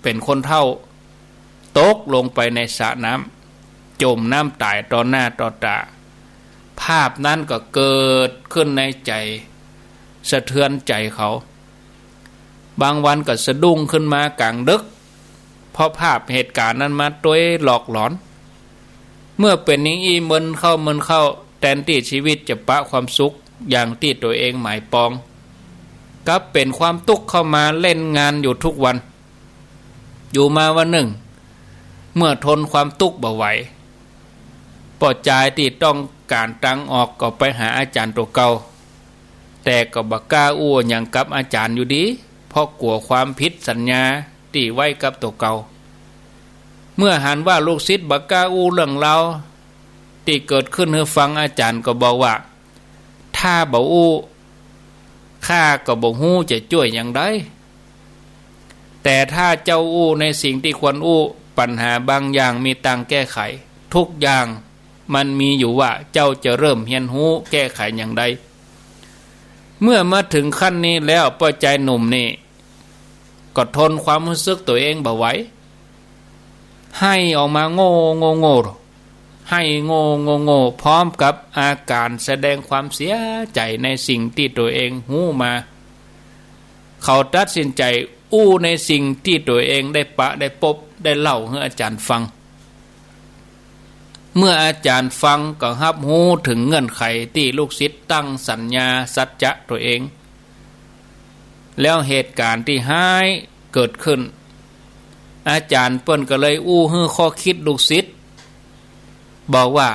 เป๋นคนเฒ่า ตกลงไปในสระน้ำ จ๋มน้ำต๋ายต่อหน้าต่อต๋า ภาพนั้นก็เกิดขึ้นในใจ๋ สะเทือนใจ๋เขา บางวันก็สะดุ้งขึ้นมากลางดึก เพราะภาพเหตุก๋ารณ์นั้นมาตวยหลอกหลอน เมื่อเป๋นอย่างอี้เมินเข้าเมินเข้า แตนตี้ชีวิตจะปะความสุขอย่างตี้ตั๋วเองหมายปอง กลับเป๋นความตุ๊กข์เข้ามาเล่นงานอยู่ทุกวัน อยู่มาวันนึ่ง เมื่อทนความตุ๊กข์บ่ไหว ป้อจายตี้ต้องก๋านตางออกก็ไปหาอาจ๋ารย์ตั๋วเก่า แต่ก็บ่กล้าอู้หยังกับอาจ๋ารย์อยู่ดี เพราะกั๋วความผิดสัญญาตี้ไว้กับตั๋วเก่า เมื่อหันว่าลูกศิษย์บ่กล้าอู้เรื่องราวตี้เกิดขึ้นหื้อฟัง อาจ๋ารย์ก็บอกว่า ถ้าบ่อู้ ข้าก็บ่ฮู้จะจ้วยอย่างใด แต่ถ้าเจ้าอู้ในสิ่งตี้ควรอู้ ปัญหาบางอย่างมีตางแก้ไข ทุกอย่างมันมีอยู่ว่าเจ้าจะเริ่มเฮียนฮู้แก้ไขอย่างใด เมื่อมาเถิงขั้นนี้แล้ว ป้อจายหนุ่มนี่ก็ทนความฮู้สึกตั๋วเองบ่ไหว ไห้ออกมาโง่โง่โง่ ไห้โง่โง่โง่ พร้อมกับอาก๋ารแสดงความเสียใจ๋ในสิ่งตี้ตั๋วเองฮู้มา เขาตัดสินใจ๋อู้ในสิ่งตี้ตั๋วเองได้ปะได้ปบ ได้เล่าหื้ออาจ๋ารย์ฟัง เมื่ออาจ๋ารย์ฟังก็ฮับฮู้เถิงเงื่อนไขตี้ลูกศิษย์ตั้งสัญญาสัจจะตั๋วเอง แล้วเหตุก๋ารณ์ตี้ฮ้ายเกิดขึ้น อาจ๋ารย์เปิ้นก็เลยอู้หื้อข้อคิดลูกศิษย์ บอกว่า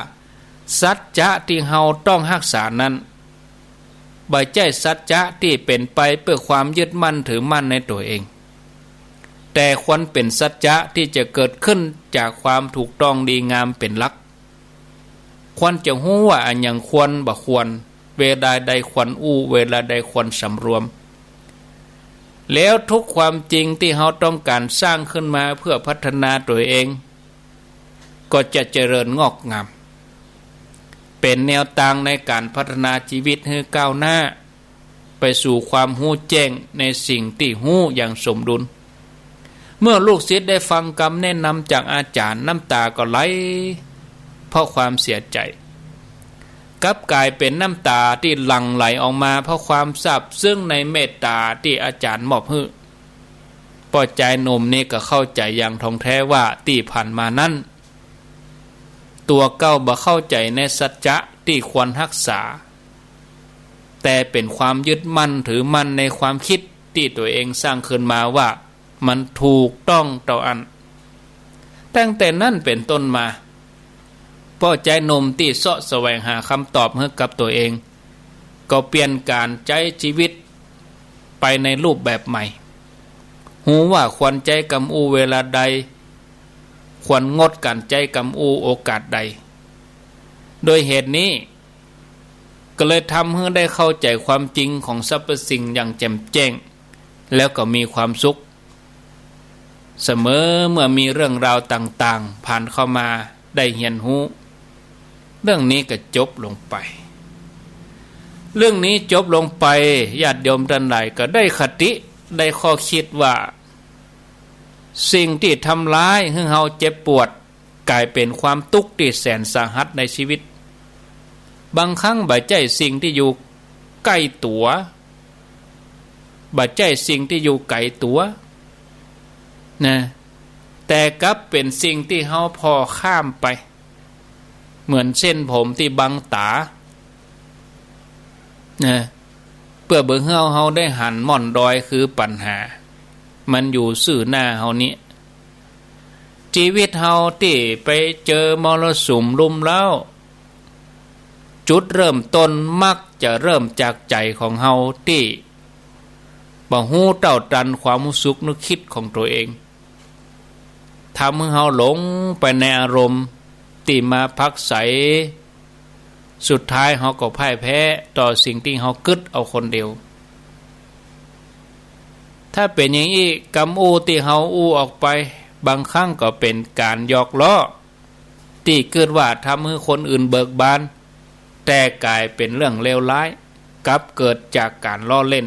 สัจจะตี้เฮาต้องฮักษานั้น บ่ใจ้สัจจะตี้เป๋นไปเปื้อความยึดมั่นถือมั่นในตั๋วเอง แต่ควรเป๋นสัจจะตี้จะเกิดขึ้นจากความถูกต้องดีงามเป๋นหลัก ควรจะฮู้ว่าอะหยังควรบ่ควร เวลาใดควรอู้ เวลาใดควรสำรวม แล้วทุกความจริงตี้เฮาต้องก๋านสร้างขึ้นมาเพื่อพัฒนาตั๋วเอง ก็จะเจริญงอกงาม เป๋นแนวตางในก๋านพัฒนาชีวิตหื้อก้าวหน้า ไปสู่ความฮู้แจ้งในสิ่งตี้ฮู้อย่างสมดุล เมื่อลูกศิษย์ได้ฟังกำแนะนำจากอาจ๋ารย์ น้ำต๋าก็ไหล เพราะความเสียใจ๋ กลับก๋ายเป๋นน้ำต๋าตี้หลั่งไหลออกมาเพราะความซาบซึ้งในเมตต๋าตี้อาจ๋ารย์มอบหื้อ ป้อจายหนุ่มนี่ก็เข้าใจ๋อย่างท่องแท้ว่าตี้ผ่านมานั้น ตั๋วเก่าบ่เข้าใจ๋ในสัจจะตี้ควรฮักษา แต่เป๋นความยึดมั่นถือมั่นในความคิดตี้ตั๋วเองสร้างขึ้นมาว่ามันถูกต้องเต้าอั้น ตั้งแต่นั้นเป๋นต้นมา ป้อจายหนุ่มตี้เซาะแสวงหากำตอบหื้อกับตั๋วเอง ก็เปลี่ยนก๋านใจ๊จีวิตไปในรูปแบบใหม่ ฮู้ว่าควรใจ๊กำอู้เวลาใด ควรงดก๋านใจ๊กำอู้โอกาสใด โดยเหตุนี้ ก็เลยทำหื้อได้เข้าใจ๋ความจริงของสรรพสิ่งอย่างแจ่มแจ้ง แล้วก็มีความสุข เสมอเมื่อมีเรื่องราวต่างๆ ผ่านเข้ามาได้เฮียนฮู้ เรื่องนี้ก็จบลงไป เรื่องนี้จบลงไป ญาติโยมต้านหลายก็ได้คติ ได้ข้อคิดว่า สิ่งตี้ทำร้ายหื้อเฮาเจ็บปวด ก๋ายเป๋นความตุ๊กข์ตี้แสนสาหัสในจีวิต บางครั้งบ่ใจ้สิ่งตี้อยู่ใก้ตั๋ว บ่ใจ้สิ่งตี้อยู่ไก๋ตั๋ว นะ แต่กลับเป๋นสิ่งตี้เฮาผ่อข้ามไป เหมือนเส้นผมตี้บังต๋า นะ เปื้อบ่หื้อเฮาได้หันม่อนดอยคือปัญหา มันอยู่ซื่อหน้าเฮานี้ จีวิตเฮาตี้ไปเจอมรสุมรุมเร้า จุดเริ่มต้นมักจะเริ่มจากใจ๋ของเฮาตี้บ่ฮู้เต้าตันความฮู้สึกนึกกึ๊ดของตั๋วเอง ทำหื้อเฮาหลงไปในอารมณ์ตี้มาพักใส สุดท้ายเฮาก็พ่ายแพ้ต่อสิ่งตี้เฮากึ๊ดเอาคนเดียว ถ้าเป๋นอย่างอี้ กำอู้ตี้เฮาอู้ออกไป บางครั้งก็เป๋นก๋านหยอกล้อ ตี้กึ๊ดว่าทำหื้อคนอื่นเบิกบาน แต่ก๋ายเป๋นเรื่องเลวร้าย กลับเกิดจากก๋านล้อเล่น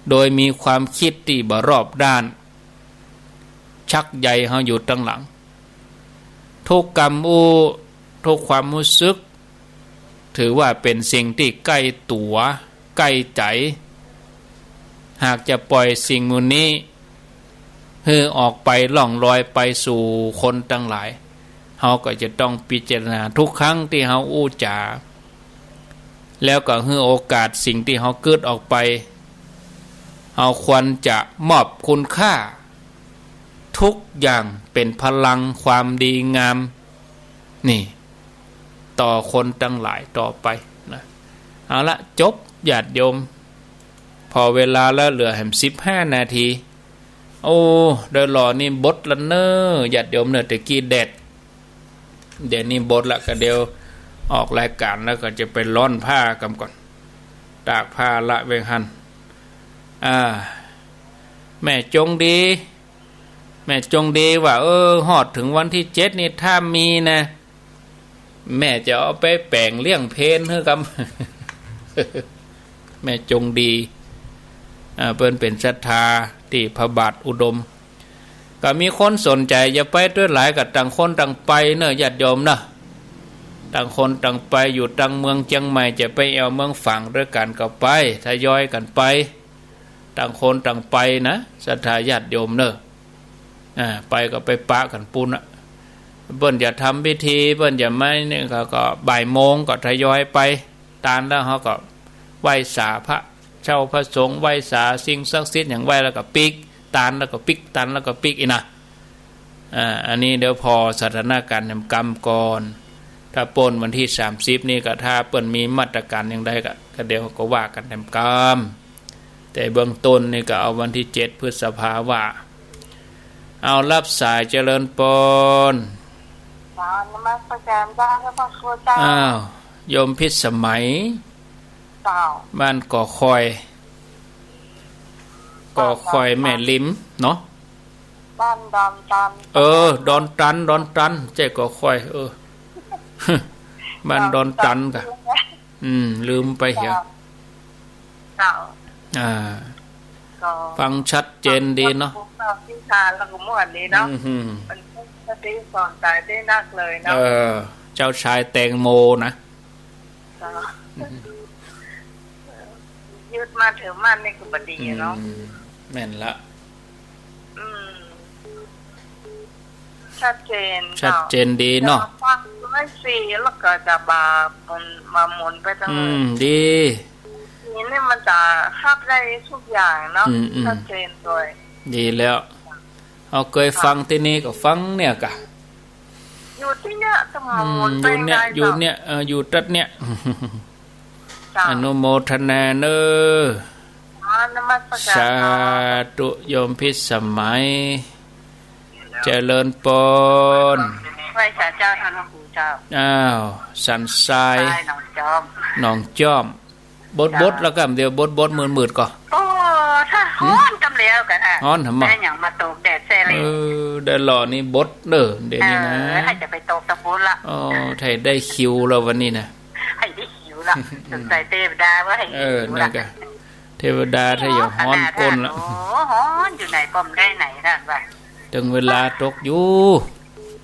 โดยมีความกึ๊ดตี้บ่รอบด้าน ชักใยเฮาอยู่ตังหลัง ทุกกำอู้ ทุกความฮู้สึก ถือว่าเป๋นสิ่งตี้ใก้ตั๋ว ใก้ใจ๋ หากจะป่อยสิ่งหมู่นี้ หื้อออกไปล่องลอยไปสู่คนตังหลาย เฮาก็จะต้องพิจารณาทุกครั้งตี้เฮาอู้จ๋า แล้วก็หื้อโอกาสสิ่งตี้เฮากึ๊ดออกไป เฮาควรจะมอบคุณค่าทุกอย่างเป๋นพลังความดีงาม นี่ ต่อคนตังหลายต่อไปนะ เอาละ จบ ญาติโยม ผ่อเวลาแล้วเหลือแหมสิบห้านาที โอ้ ได้หล่อนี่บดละเน่อ ญาติโยมเน่อ แต่กี้แดด เดี๋ยวนี้บดละ ก็เดี๋ยวออกรายก๋านแล้วก็จะไปร้อนผ้าก่ำก่อน ตากผ้าละเวงหั้น อ่า แม่จงดี แม่จงดีว่า เออ ฮอดเถิงวันตี้เจ็ดนี่ ถ้ามีนะ แม่จะเอาไปแป๋งเลี้ยงเพลหื้อกำ แม่จงดี อ่า เปิ้นเป๋นศรัทธาตี้พระบาทอุดม ก็มีคนสนใจ๋จะไปตวยหลายก็ต่างคนต่างไปเน่อ ญาติโยมเน่อ ต่างคนต่างไป อยู่ตังเมืองเจียงใหม่ จะไปแอ่วเมืองฝางตวยกั๋นก็ไป ทยอยกั๋นไป ต่างคนต่างไปนะ ศรัทธาญาติโยมเน่อ อ่า ไปก็ไปปะกั๋นปู๊นนะ เปิ้นจะทำพิธี เปิ้นจะมานี่ก็ ก็บ่ายโมงก็ทยอยไป ตานแล้วเฮาก็ไหว้สาพระ เจ้าพระสงฆ์ ไหว้สาสิ่งศักดิ์สิทธิ์หยัง ไหว้แล้วก็ปิ๊ก ตานแล้วก็ปิ๊ก ตานแล้วก็ปิ๊ก อี้นะ อ่า อันนี้เดี๋ยวผ่อสถานก๋านแหมกำก่อน ถ้าป๊นวันตี้สามสิบนี่ก็ ถ้าเปิ้นมีมาตรก๋านอย่างใดก็ ก็เดี๋ยวก็ว่ากั๋นแหมกำ แต่เบื้องต้นนี่ก็เอาวันตี้เจ็ดพฤษภาว่า เอา รับสาย เจริญปอน กราบนมัสก๋านเจ้า พระครูเจ้า อ้าว โยมพิสมัย เจ้า บ้านก่อคอย ก่อคอยแม่ริมเนาะ บ้านดอนตัน เออ ดอนตัน ดอนตัน ใจ้ก่อคอย เออ บ้านดอนตันก่ะ อืม ลืมไปเหีย เจ้า อ่า ก็ฟังชัดเจนดีเนาะ ฟังพระครูเจ้าพิธาแล้วก็ม่วนดีเนาะ อืมหืม มันก็สติสอนใจได้นักเลยเนาะ เออ เจ้าชายแตงโมนะ ก็ อืม ยึดมั่นถือมั่นนี่ก็บ่ดีเนาะ อืม แม่นละ อืม ชัดเจน ชัดเจนดีเนาะ จะฟังร้อยสี่แล้วก็จะบ่ามันมาหมุนไปตาง อืม ดี นี่ นี่มันจะฮับได้ทุกอย่างเนาะ อืม อืม ชัดเจนโดย ดีแล้ว เฮาเกยฟังตี้นี่ก็ฟังเนี่ยก่ะ อยู่ตี้เนี่ย สม อืม อยู่เนี่ย อยู่เนี่ย เออ อยู่ตั๊ดเนี่ย เจ้า อนุโมทนาเน่อ อ๋อ นมัสก๋าน สาธุ โยมพิสมัย เจริญปอน ไหว้สาเจ้า ท่านพระครูเจ้า อ้าว สันทราย ทรายหนองจอม หนองจอม บดๆ เจ้า แล้วก็เดี๋ยวบดๆ มืดๆ ก่อ โอ้ ถ้าฮ้อนกำแล้วกันฮะ ฮ้อนหำบ่ ได้หยังมาตกแดดแซ่เลย เออ ได้หล่อนี่บดเน่อ เดี๋ยวนี้นะ เออ ใค่จะไปตกตะปูนละ อ๋อ ใค่ได้คิวแล้ววันนี้นะ ใค่ได้คิวละ สงสัยเทวดาว่าใค่ เออ คิวละ นั่นก็ เทวดาถ้าอย่าฮ้อนก้นละ โอ้ ฮ้อนอยู่ไหนก็บ่ได้ไหนนั่นว่ะ เถิงเวลาตกอยู่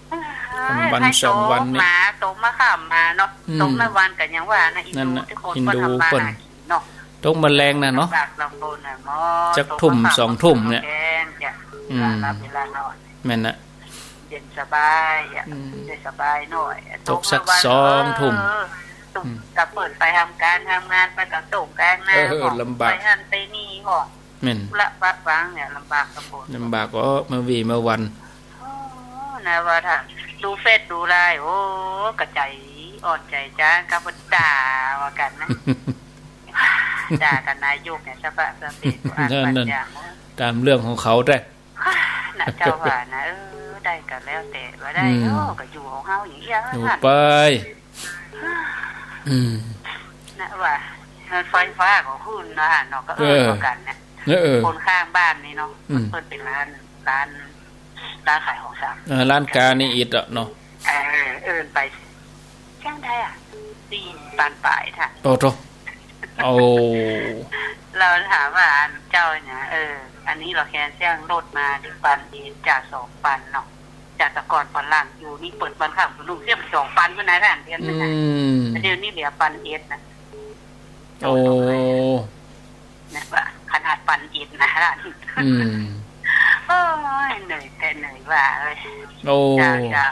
เอ้ย วันสองวันนี่ ใค่ตกมา ตกมาข้ามมาเนาะ อืม ตกมาวันก็ยังว่านะ นั่นน่ะ ฮินดูเปิ้น เนาะ ตกมาแลงน่ะเนาะ ลำบากลำบนน่ะเนาะ จักทุ่ม ตกมาข้าม สองทุ่มเนี่ย แกงจ้ะ อืม เวลาหลับเวลานอน แม่นน่ะ เย็นสบายอ่ะ อืม ได้สบายหน่อย ตกสัก ตกมาวัน สองทุ่ม เออ ตก อืม ก็เปิ้นไปทำก๋านทำงาน ไปก็ตกก๋านนา เออ ก็ ลำบาก ไปหั้นไปนี่ก็ แม่น ละวัดวางเนี่ย ลำบากลำบน ลำบากก็มาวีมาวัน โอ้ นะว่าถ้าดูเฟซดูไลน์ โอ้ กระจาย อ่อนใจ๋จ๊างกับเปิ้นด่าว่ากั๋นนะ ด่ากั๋นนายกเนี่ย สะบะสะเปะ อ่าน นั่น ปัญญา ต๋ามเรื่องของเขาแต๊ นะเจ้าว่านะ เออ ได้กั๋นแล้วแต่ว่าได้ อืม เออ ก็อยู่ของเฮาอย่างเงี้ย อยู่ไป อืม นะว่า ไฟฟ้าก็ขึ้นนะเนาะ ก็เออ เออ ว่ากั๋นนะ เออ เออ คนข้างบ้านนี่เนาะ อืม เปิ้นเป๋นร้าน ร้าน ร้านขายของชำ เออ ร้านก๋านี่อิดอะเนาะ เออ เอิ้นไป เสี้ยงใดอะ สี่ปันป๋ายท่าน โอ้โธ่ โอ้ เฮาถามว่า อันเจ้าเนี่ย เออ อันนี้ลอแคนเสี้ยงรถมา หรือปันเอส จากสองปันเนาะ จากแต่ก่อนฝรั่งอยู่นี่เปิดวันค่ำ ลุงเสี้ยงสองปันพุ้นนะท่าน เดือนหนึ่งอะ อืม เดี๋ยวนี้เหลือปันเอสนะ โอ้ เนี่ยว่าขนาดปันเอสนะท่าน อืม โอ้ย เหนื่อยแต่เหนื่อยว่าเอ้ย โอ้ เจ้า เจ้า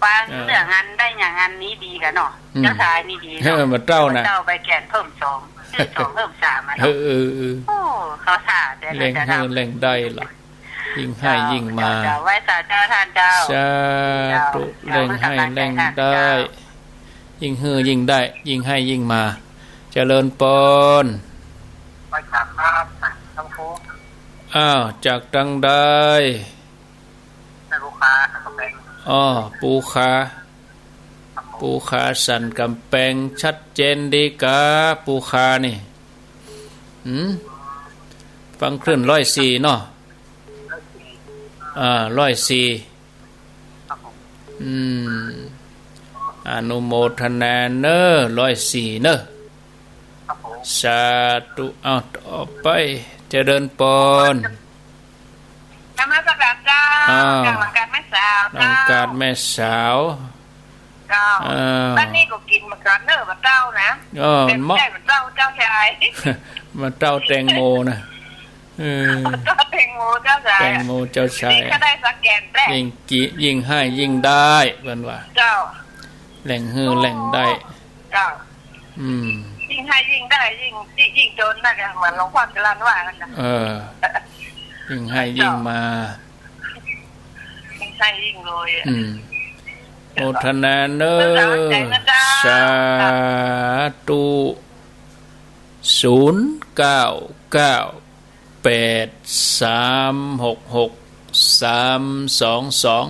ฟัง เออ เรื่องอันได้อย่างอันนี้ดีกั๋นเนาะ อืม เจ้าชายนี่ดีเนาะ เออ บ่าเต้านะ บ่าเต้าไปแก่นเพิ่มสอง ซื้อสองเพิ่มสามอะเนาะ เออ เออ เออ โอ้ เขาถ่าแต่ละ แหล่ง แต่ละ หื้อแหล่งได้ล่ะ ยิ่งหื้อยิ่งมา เจ้า เจ้า ไหว้สาเจ้าท่านเจ้า สาธุ เจ้า แหล่งหื้อ เจ้า แหล่งได้ เจ้า ยิ่งหื้อยิ่งได้ ยิ่งหื้อยิ่งมา เจริญปอน ไหว้สาครับ ครับครู อ้าว จากตังใด ปู๋ขา สันก๋ำแปง อ้อ ปู๋ขา ครับผม ปู๋ขาสันก๋ำแปง ชัดเจนดีกา ปู๋ขานี่ หืม ฟังคลื่นร้อยสี่เนาะ ร้อยสี่ อ่า ร้อยสี่ ครับผม อืม อนุโมทนาเน้อ ร้อยสี่เน้อ ครับผม สาธุ เอาต่อไป เจริญปอน นมัสการเจ้า อ้าว จากหลังการแม่สาวเจ้า หลังการแม่สาว เจ้า อ้าว บ้านนี้ก็กิ๋นบ่าเต้าเน้อ บ่าเต้านะ อ้อ เต็ม บ่า ใจบ่าเต้าเจ้าชาย บ่าเต้าแตงโมนะ เออ บ่าเต้าแตงโมเจ้าชาย แตงโมเจ้าชาย นี่ก็ได้สแกนแรก ยิ่งกิ ยิ่งหื้อยิ่งได้ เปิ้นว่า เจ้า แหล่งหื้อแหล่งได้ เจ้า อืม ยิ่งหื้อยิ่งได้ ยิ่ง ยิ่ง ยิ่งจ๋นนะ เหมือนหลวงพ่อจรัญว่ากั๋นนะ เออ ยิ่งหื้อยิ่งมา เจ้า ยิ่งหื้อยิ่งรวยอะ อืม โมทนาเน้อ สาธุ ศูนย์เก้าเก้า แปดสามหกหก สามสองสอง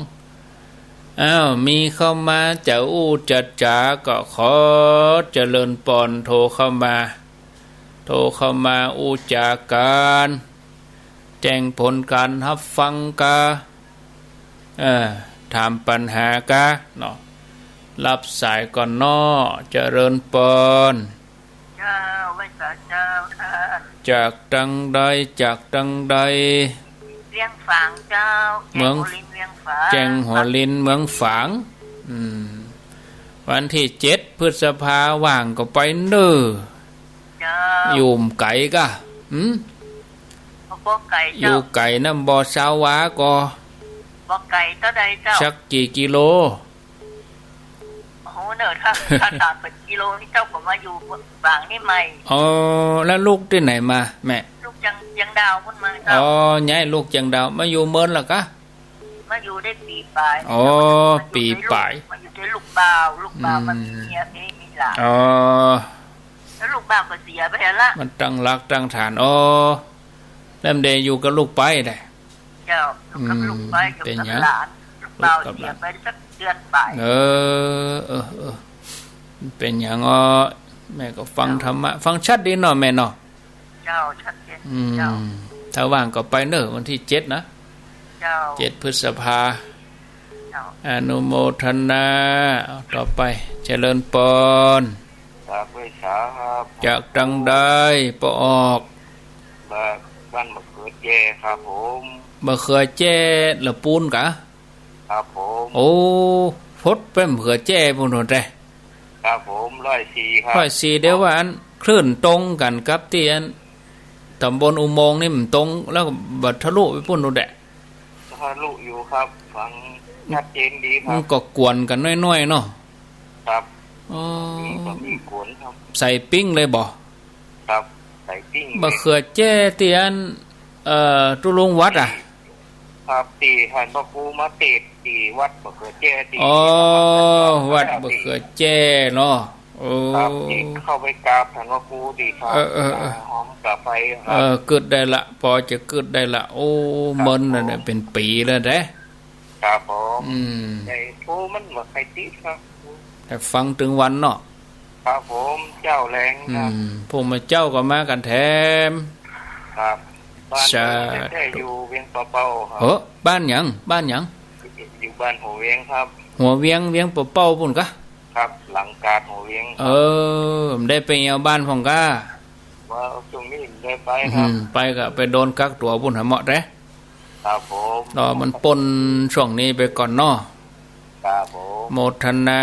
อ้าว มีเข้ามาจะอู้จะจ๋าก็ขอเจริญปอน โทรเข้ามา โทรเข้ามาอู้จ๋ากั๋น แจ้งผลก๋านฮับฟังกา เออ ถามปัญหากาเนาะ ฮับสายก่อนเนาะ เจริญปอน เจ้า ไหว้สาเจ้าท่าน จากตังใด จากตังใด เวียงฝางเจ้า เมือง แจ้งหัวลิน เวียงฝาง แจ้งหัวลิน เมืองฝาง อืม วันตี้เจ็ดพฤษภาว่างก็ไปเน้อ เจ้า อยู่บ่ไก๋กา หืม บ่ไก๋เจ้า อยู่ไก๋นำบ่ สาวาก็ บ่ไก๋เต้าใดเจ้า สักกี่กิโล โอ้โห เน่อ ถ้า ถ้าต๋ามเป๋นกิโลนี่เจ้าก็มาอยู่ฝางนี่ใหม่ อ๋อ แล้วลูกตี้ไหนมาแม่ ลูกเจียง เจียงดาวพุ้นมาเจ้า อ๋อ ย้ายลูกเจียงดาว มาอยู่เมินละกา มาอยู่ได้ปี๋ป๋าย อ๋อ ปี๋ป๋าย มาอยู่ได้ลูกบ่าว ลูกบ่าวมันมีเมีย มี มีหลาน อ๋อ แล้วลูกบ่าวก็เสียไปแล้วละ มันตั้งรากตั้งฐาน อ๋อ แล้วมันได้อยู่กับลูกใป๊ได้ เจ้า อยู่กับลูกใป๊ อืม อยู่กับหลาน เป๋นหยัง ลูกบ่าวเสียไปสักเดือนป๋าย เออ เออ เออ เป๋นหยังอ้อ แม่ก็ฟังธรรมะ ฟังชัดดีเนาะแม่เนาะ เจ้า ชัดเจน อืม เจ้า ถ้าว่างก็ไปเน้อ วันตี้เจ็ดนะ เจ้า เจ็ดพฤษภา เจ้า อนุโมทนา เอาต่อไป เจริญปอน จากไหว้สาครับ จากตังใด ป้อออก บ้าน บ้านบ่าเขือแจ้ครับผม บ่าเขือแจ้ ละปูนกา ครับผม โอ้ พดไปบ่าเขือแจ้ปู้นโน่นแต๊ ครับผม ร้อยสี่ครับ ร้อยสี่ เดี๋ยวว่าอันคลื่นตรงกั๋นกับตี้อันต๋ำบลอุโมงค์นี่มันตรง แล้วก็บ่าทะลุไปปู้นโน่นแต๊ ทะลุอยู่ครับ ฟังชัดเจนดีครับ มันก็กวนกั๋นน้อยๆ เนาะ ครับ อ๋อ มีก็มีกวนครับ ใส่ปิ้งเลยบ่ ครับ ใส่ปิ้ง บ่าเขือแจ้ตี้อัน เอ่อ ตุ๊ลุงวัดอะ ครับ ตี้ต้านพระครูมาเตสน์ตี้วัดบ่าเขือแจ้ตี้ อ๋อ วัดบ่าเขือแจ้เนาะ โอ้ ครับ ตี้เข้าไปกราบต้านพระครูตี้ครับ เออ เออ เออ หอมกาไฟครับ เออ กึ๊ดได้ละ ปอจะกึ๊ดได้ละ โอ้ ครับ เมินน่ะเนี่ย ผม เป๋นปี๋แล้วแต๊ ครับผม อืม แต่โทรมันบ่ใค่ติดครับ แต่ฟังตึงวันเนาะ ครับผม เจ๊าแหลงครับ อืม พวกมาเจ๊าก็มากั๋นแถม ครับ บ้าน สาธุ แท้ๆ อยู่เวียงป่าเป้าครับ เฮ้อ บ้านหยัง บ้านหยัง อยู่บ้านหัวเวียงครับ หัวเวียง เวียงป่าเป้าปู๊นกา ครับ หลังกาดหัวเวียงครับ เออ บ่ได้ไปแอ่วบ้านพ่องกา ว่าช่วงนี้บ่ได้ไปครับ อืม ไปก็ไปโดนกักตั๋วปู๊นหาเหมาะแต๊ ครับผม รอมันป๊นช่วงนี้ไปก่อนเนาะ ครับผม โมทนา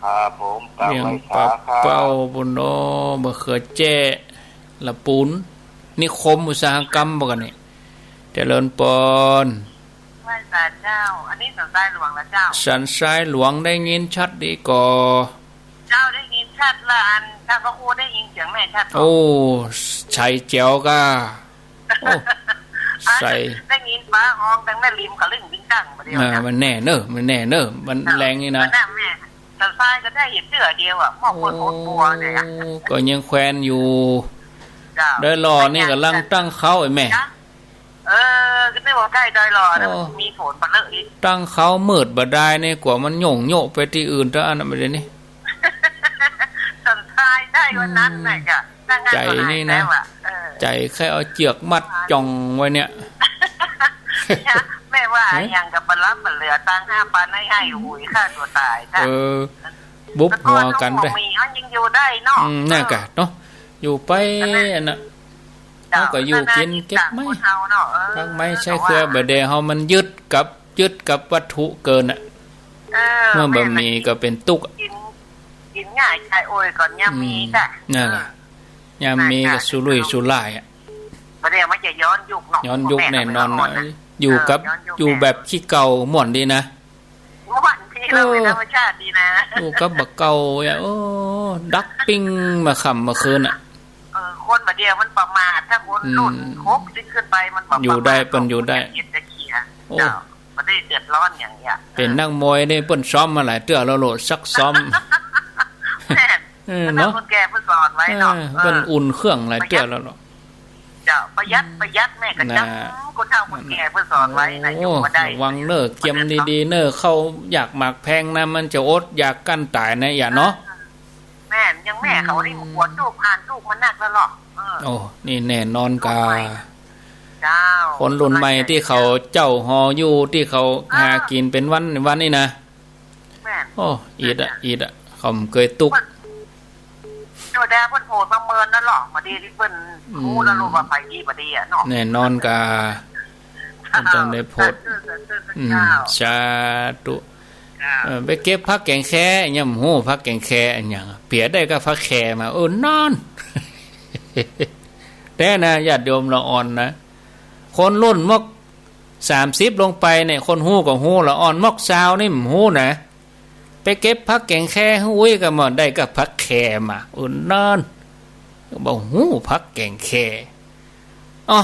ครับผม กราบไหว้สาครับ เวียงป่าเป้าปู๊นเนาะ บ่าเขือแจ้ ละปูน นิคมอุตสาหกรรมบ่ากั๋นนี่ เจริญปอน ไหว้สาเจ้า อันนี้สันทรายหลวงละเจ้า สันทรายหลวง ได้ยินชัดดีก่อ เจ้าได้ยินชัดละ อันต้านพระครูได้ยินเสียงแม่ชัดก่อ โอ้ ใสแจ๋วก้า โอ้ ใส ได้ยินฟ้าฮ้องตังแม่ริมกะลึ่งวิ่งตั้งมาเดียว อ่า จ้ะ มันแน่เนอะ มันแน่เนอะ มันแรงนี่นะ มันน่ะแม่ สันทรายก็ได้เห็นเตื้อเดียวอะ หม้อคนโอดปัวเนี่ย โอ้ ก็ยังแควนอยู่ เจ้า ได้หล่อนี่ก่ำลังตั้งเค้าไอ้แม่ เออ ก็นึกว่าใก้ดอยหล่อนะ โอ้ มันมีฝนปะเลอะอีก ตั้งเค้ามืดบ่ดายนี่ กว่ามันโย่งโยะไปตี้อื่นเต้าอันนั้นบ่าเดี่ยวนี้ สันทรายได้วันนั้นน่ะจ้ะ ตั้งห้า ใจ๋นี่นะ วันแล้วอะ เออ ใจ๋ใค่เอาเจือกมัดจ่องไว้เนี่ย แม่ว่า ฮะ อะหยังก็บ่หลับบ่เหลือ ตังค์ห้าปันให้ ให้ โอ้ย ฆ่าตัวตายจ้ะ เออ บุบหัวกั๋นไป แต่ก่อนเฮาบ่มี เฮายังอยู่ได้เนาะ อืม นั่นกะเนาะ อยู่ไป อันนั้น อันน่ะ เจ้า เฮาก็อยู่กิ๋น เก็บไม้ คนเฮาเนาะ เออ พักไม้ใช้เครือ บ่าเดี่ยวเฮามันยึดกับ ยึดกับวัตถุเกินอะ เออ เมื่อบ่มีก็เป๋นตุ๊กข์อะ กิ๋น กิ๋นง่ายใจ๋โอยก่อนยามมี อืม จ้ะ นั่นแหละ เออ ยามมีก็สุรุ่ยสุร่ายอะ บ่าเดี่ยวมันจะย้อนยุคเนาะ ย้อนยุคแน่นอนนะ อยู่กับ เออ ย้อนยุค อยู่แบบขี้เก่าม่วนดีนะ ม่วนดี เออ เราเป็นธรรมชาติดีนะ อยู่กับบ่าเก่าอะ โอ้ ดักปิ้งมาค่ำมาคืนอะ เออ คนบ่าเดี่ยวมันประมาท ถ้าคนรุ่น อืม หกสิบขึ้นไปมันบ่ประมาท อยู่ได้ เปิ้นอยู่ได้ เย็นจะเขีย โอ้ เจ้า บ่ได้เดือดร้อนหยังเนี่ย เป๋นนักมวยนี่เปิ้นซ้อมมาหลายเตื้อแล้วโหละ ซักซ้อม แม่น เออ เนาะ คนแก่เปิ้นสอนไว้เนาะ เออ เปิ้นอุ่นเครื่องหลายเตื้อแล้วโหละ เจ้า ประหยัด ประหยัดแม่ก็จำ น่ะ คนเฒ่าคนแก่เปิ้นสอนไว้นะ โอ้ อยู่บ่ได้ ระวังเน้อ เกียมดีๆ เน้อ ข้าวยากหมากแพงนะ มันจะอดอยากกั้นต๋ายนะ อย่าเนาะ แม่น อย่างแม่เขานี่ อืม หัวจูบผ่านจูบมันนักแล้วเหรอ เออ โอ้ นี่แน่นอนกา เจ้า คนรุ่นใหม่ตี้เขาเจ้าฮออยู่ ตี้เขา เออ หากิ๋นเป๋นวันๆ นี่นะ แม่น โอ้ อิดอะ อิดอะ เขาบ่เกยตุ๊กข์ เปิ้น ธรรมดาเปิ้นโผล่มาเมินนั่นเหรอ บ่าเดี่ยวตี้เปิ้น อืม ฮู้แล้วโหละว่าใผดีบ่าเดี่ยวเนาะ แน่นอนกา เปิ้นต้องได้โผล่ สาธุ สาธุ อืม เจ้า สาธุ เจ้า เออ ไปเก็บผักแก๋งแค ยังบ่ฮู้ผักแก๋งแคอะหยัง เปียได้ก็ผักแคมา เออ นั่น แต๊นะ ญาติโยมละอ่อนนะ คนรุ่นมก สามสิบลงไปเนี่ย คนฮู้ก็ฮู้ละ อ่อนมกซาวนี่บ่ฮู้นะ ไปเก็บผักแก๋งแคหื้ออุ้ยก็บ่ได้ก็ผักแคมา เออ นั่น บ่ฮู้ผักแก๋งแค อ๋อ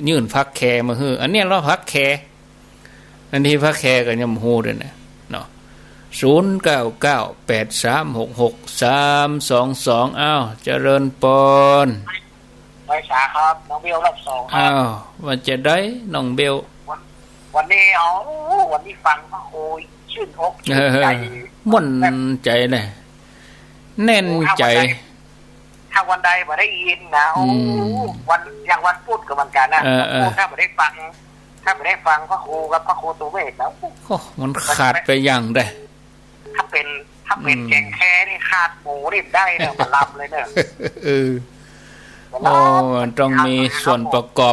ยื่นผักแคมาหื้อ อันเนี้ยละผักแค อันนี้ผักแคก็ยังบ่ฮู้ตวยนะ เนาะ ศูนย์เก้าเก้า แปดสามหกหก สามสองสอง อ้าว เจริญปอน ไหว้สาครับ น้องเบลรอบสองครับ อ้าว ว่าจะได้น้องเบล วัน วันนี้ เอา วันนี้ฟังพระครูชื่นอกชื่นใจ เออ ม่วนใจเลย แน่นใจ โอ้ ถ้าวันใด ถ้าวันใดบ่ได้ยินนะ โอ้ อืม วัน อย่างวันพุธก็เหมือนกั๋นนะ เออ เออ วันพุธถ้าบ่ได้ฟัง ถ้าบ่ได้ฟังพระครูกับพระครูสุเมธนะ โอ้ มันขาดไปอย่างใด ถ้าเป๋น ถ้าเป๋น อืม แก๋งแคนี่ขาดหมูนี่ได้เนอะ บ่าลำเลยเนอะ เออ บ่าลำ โอ้ มันต้องมีส่วนประกอบ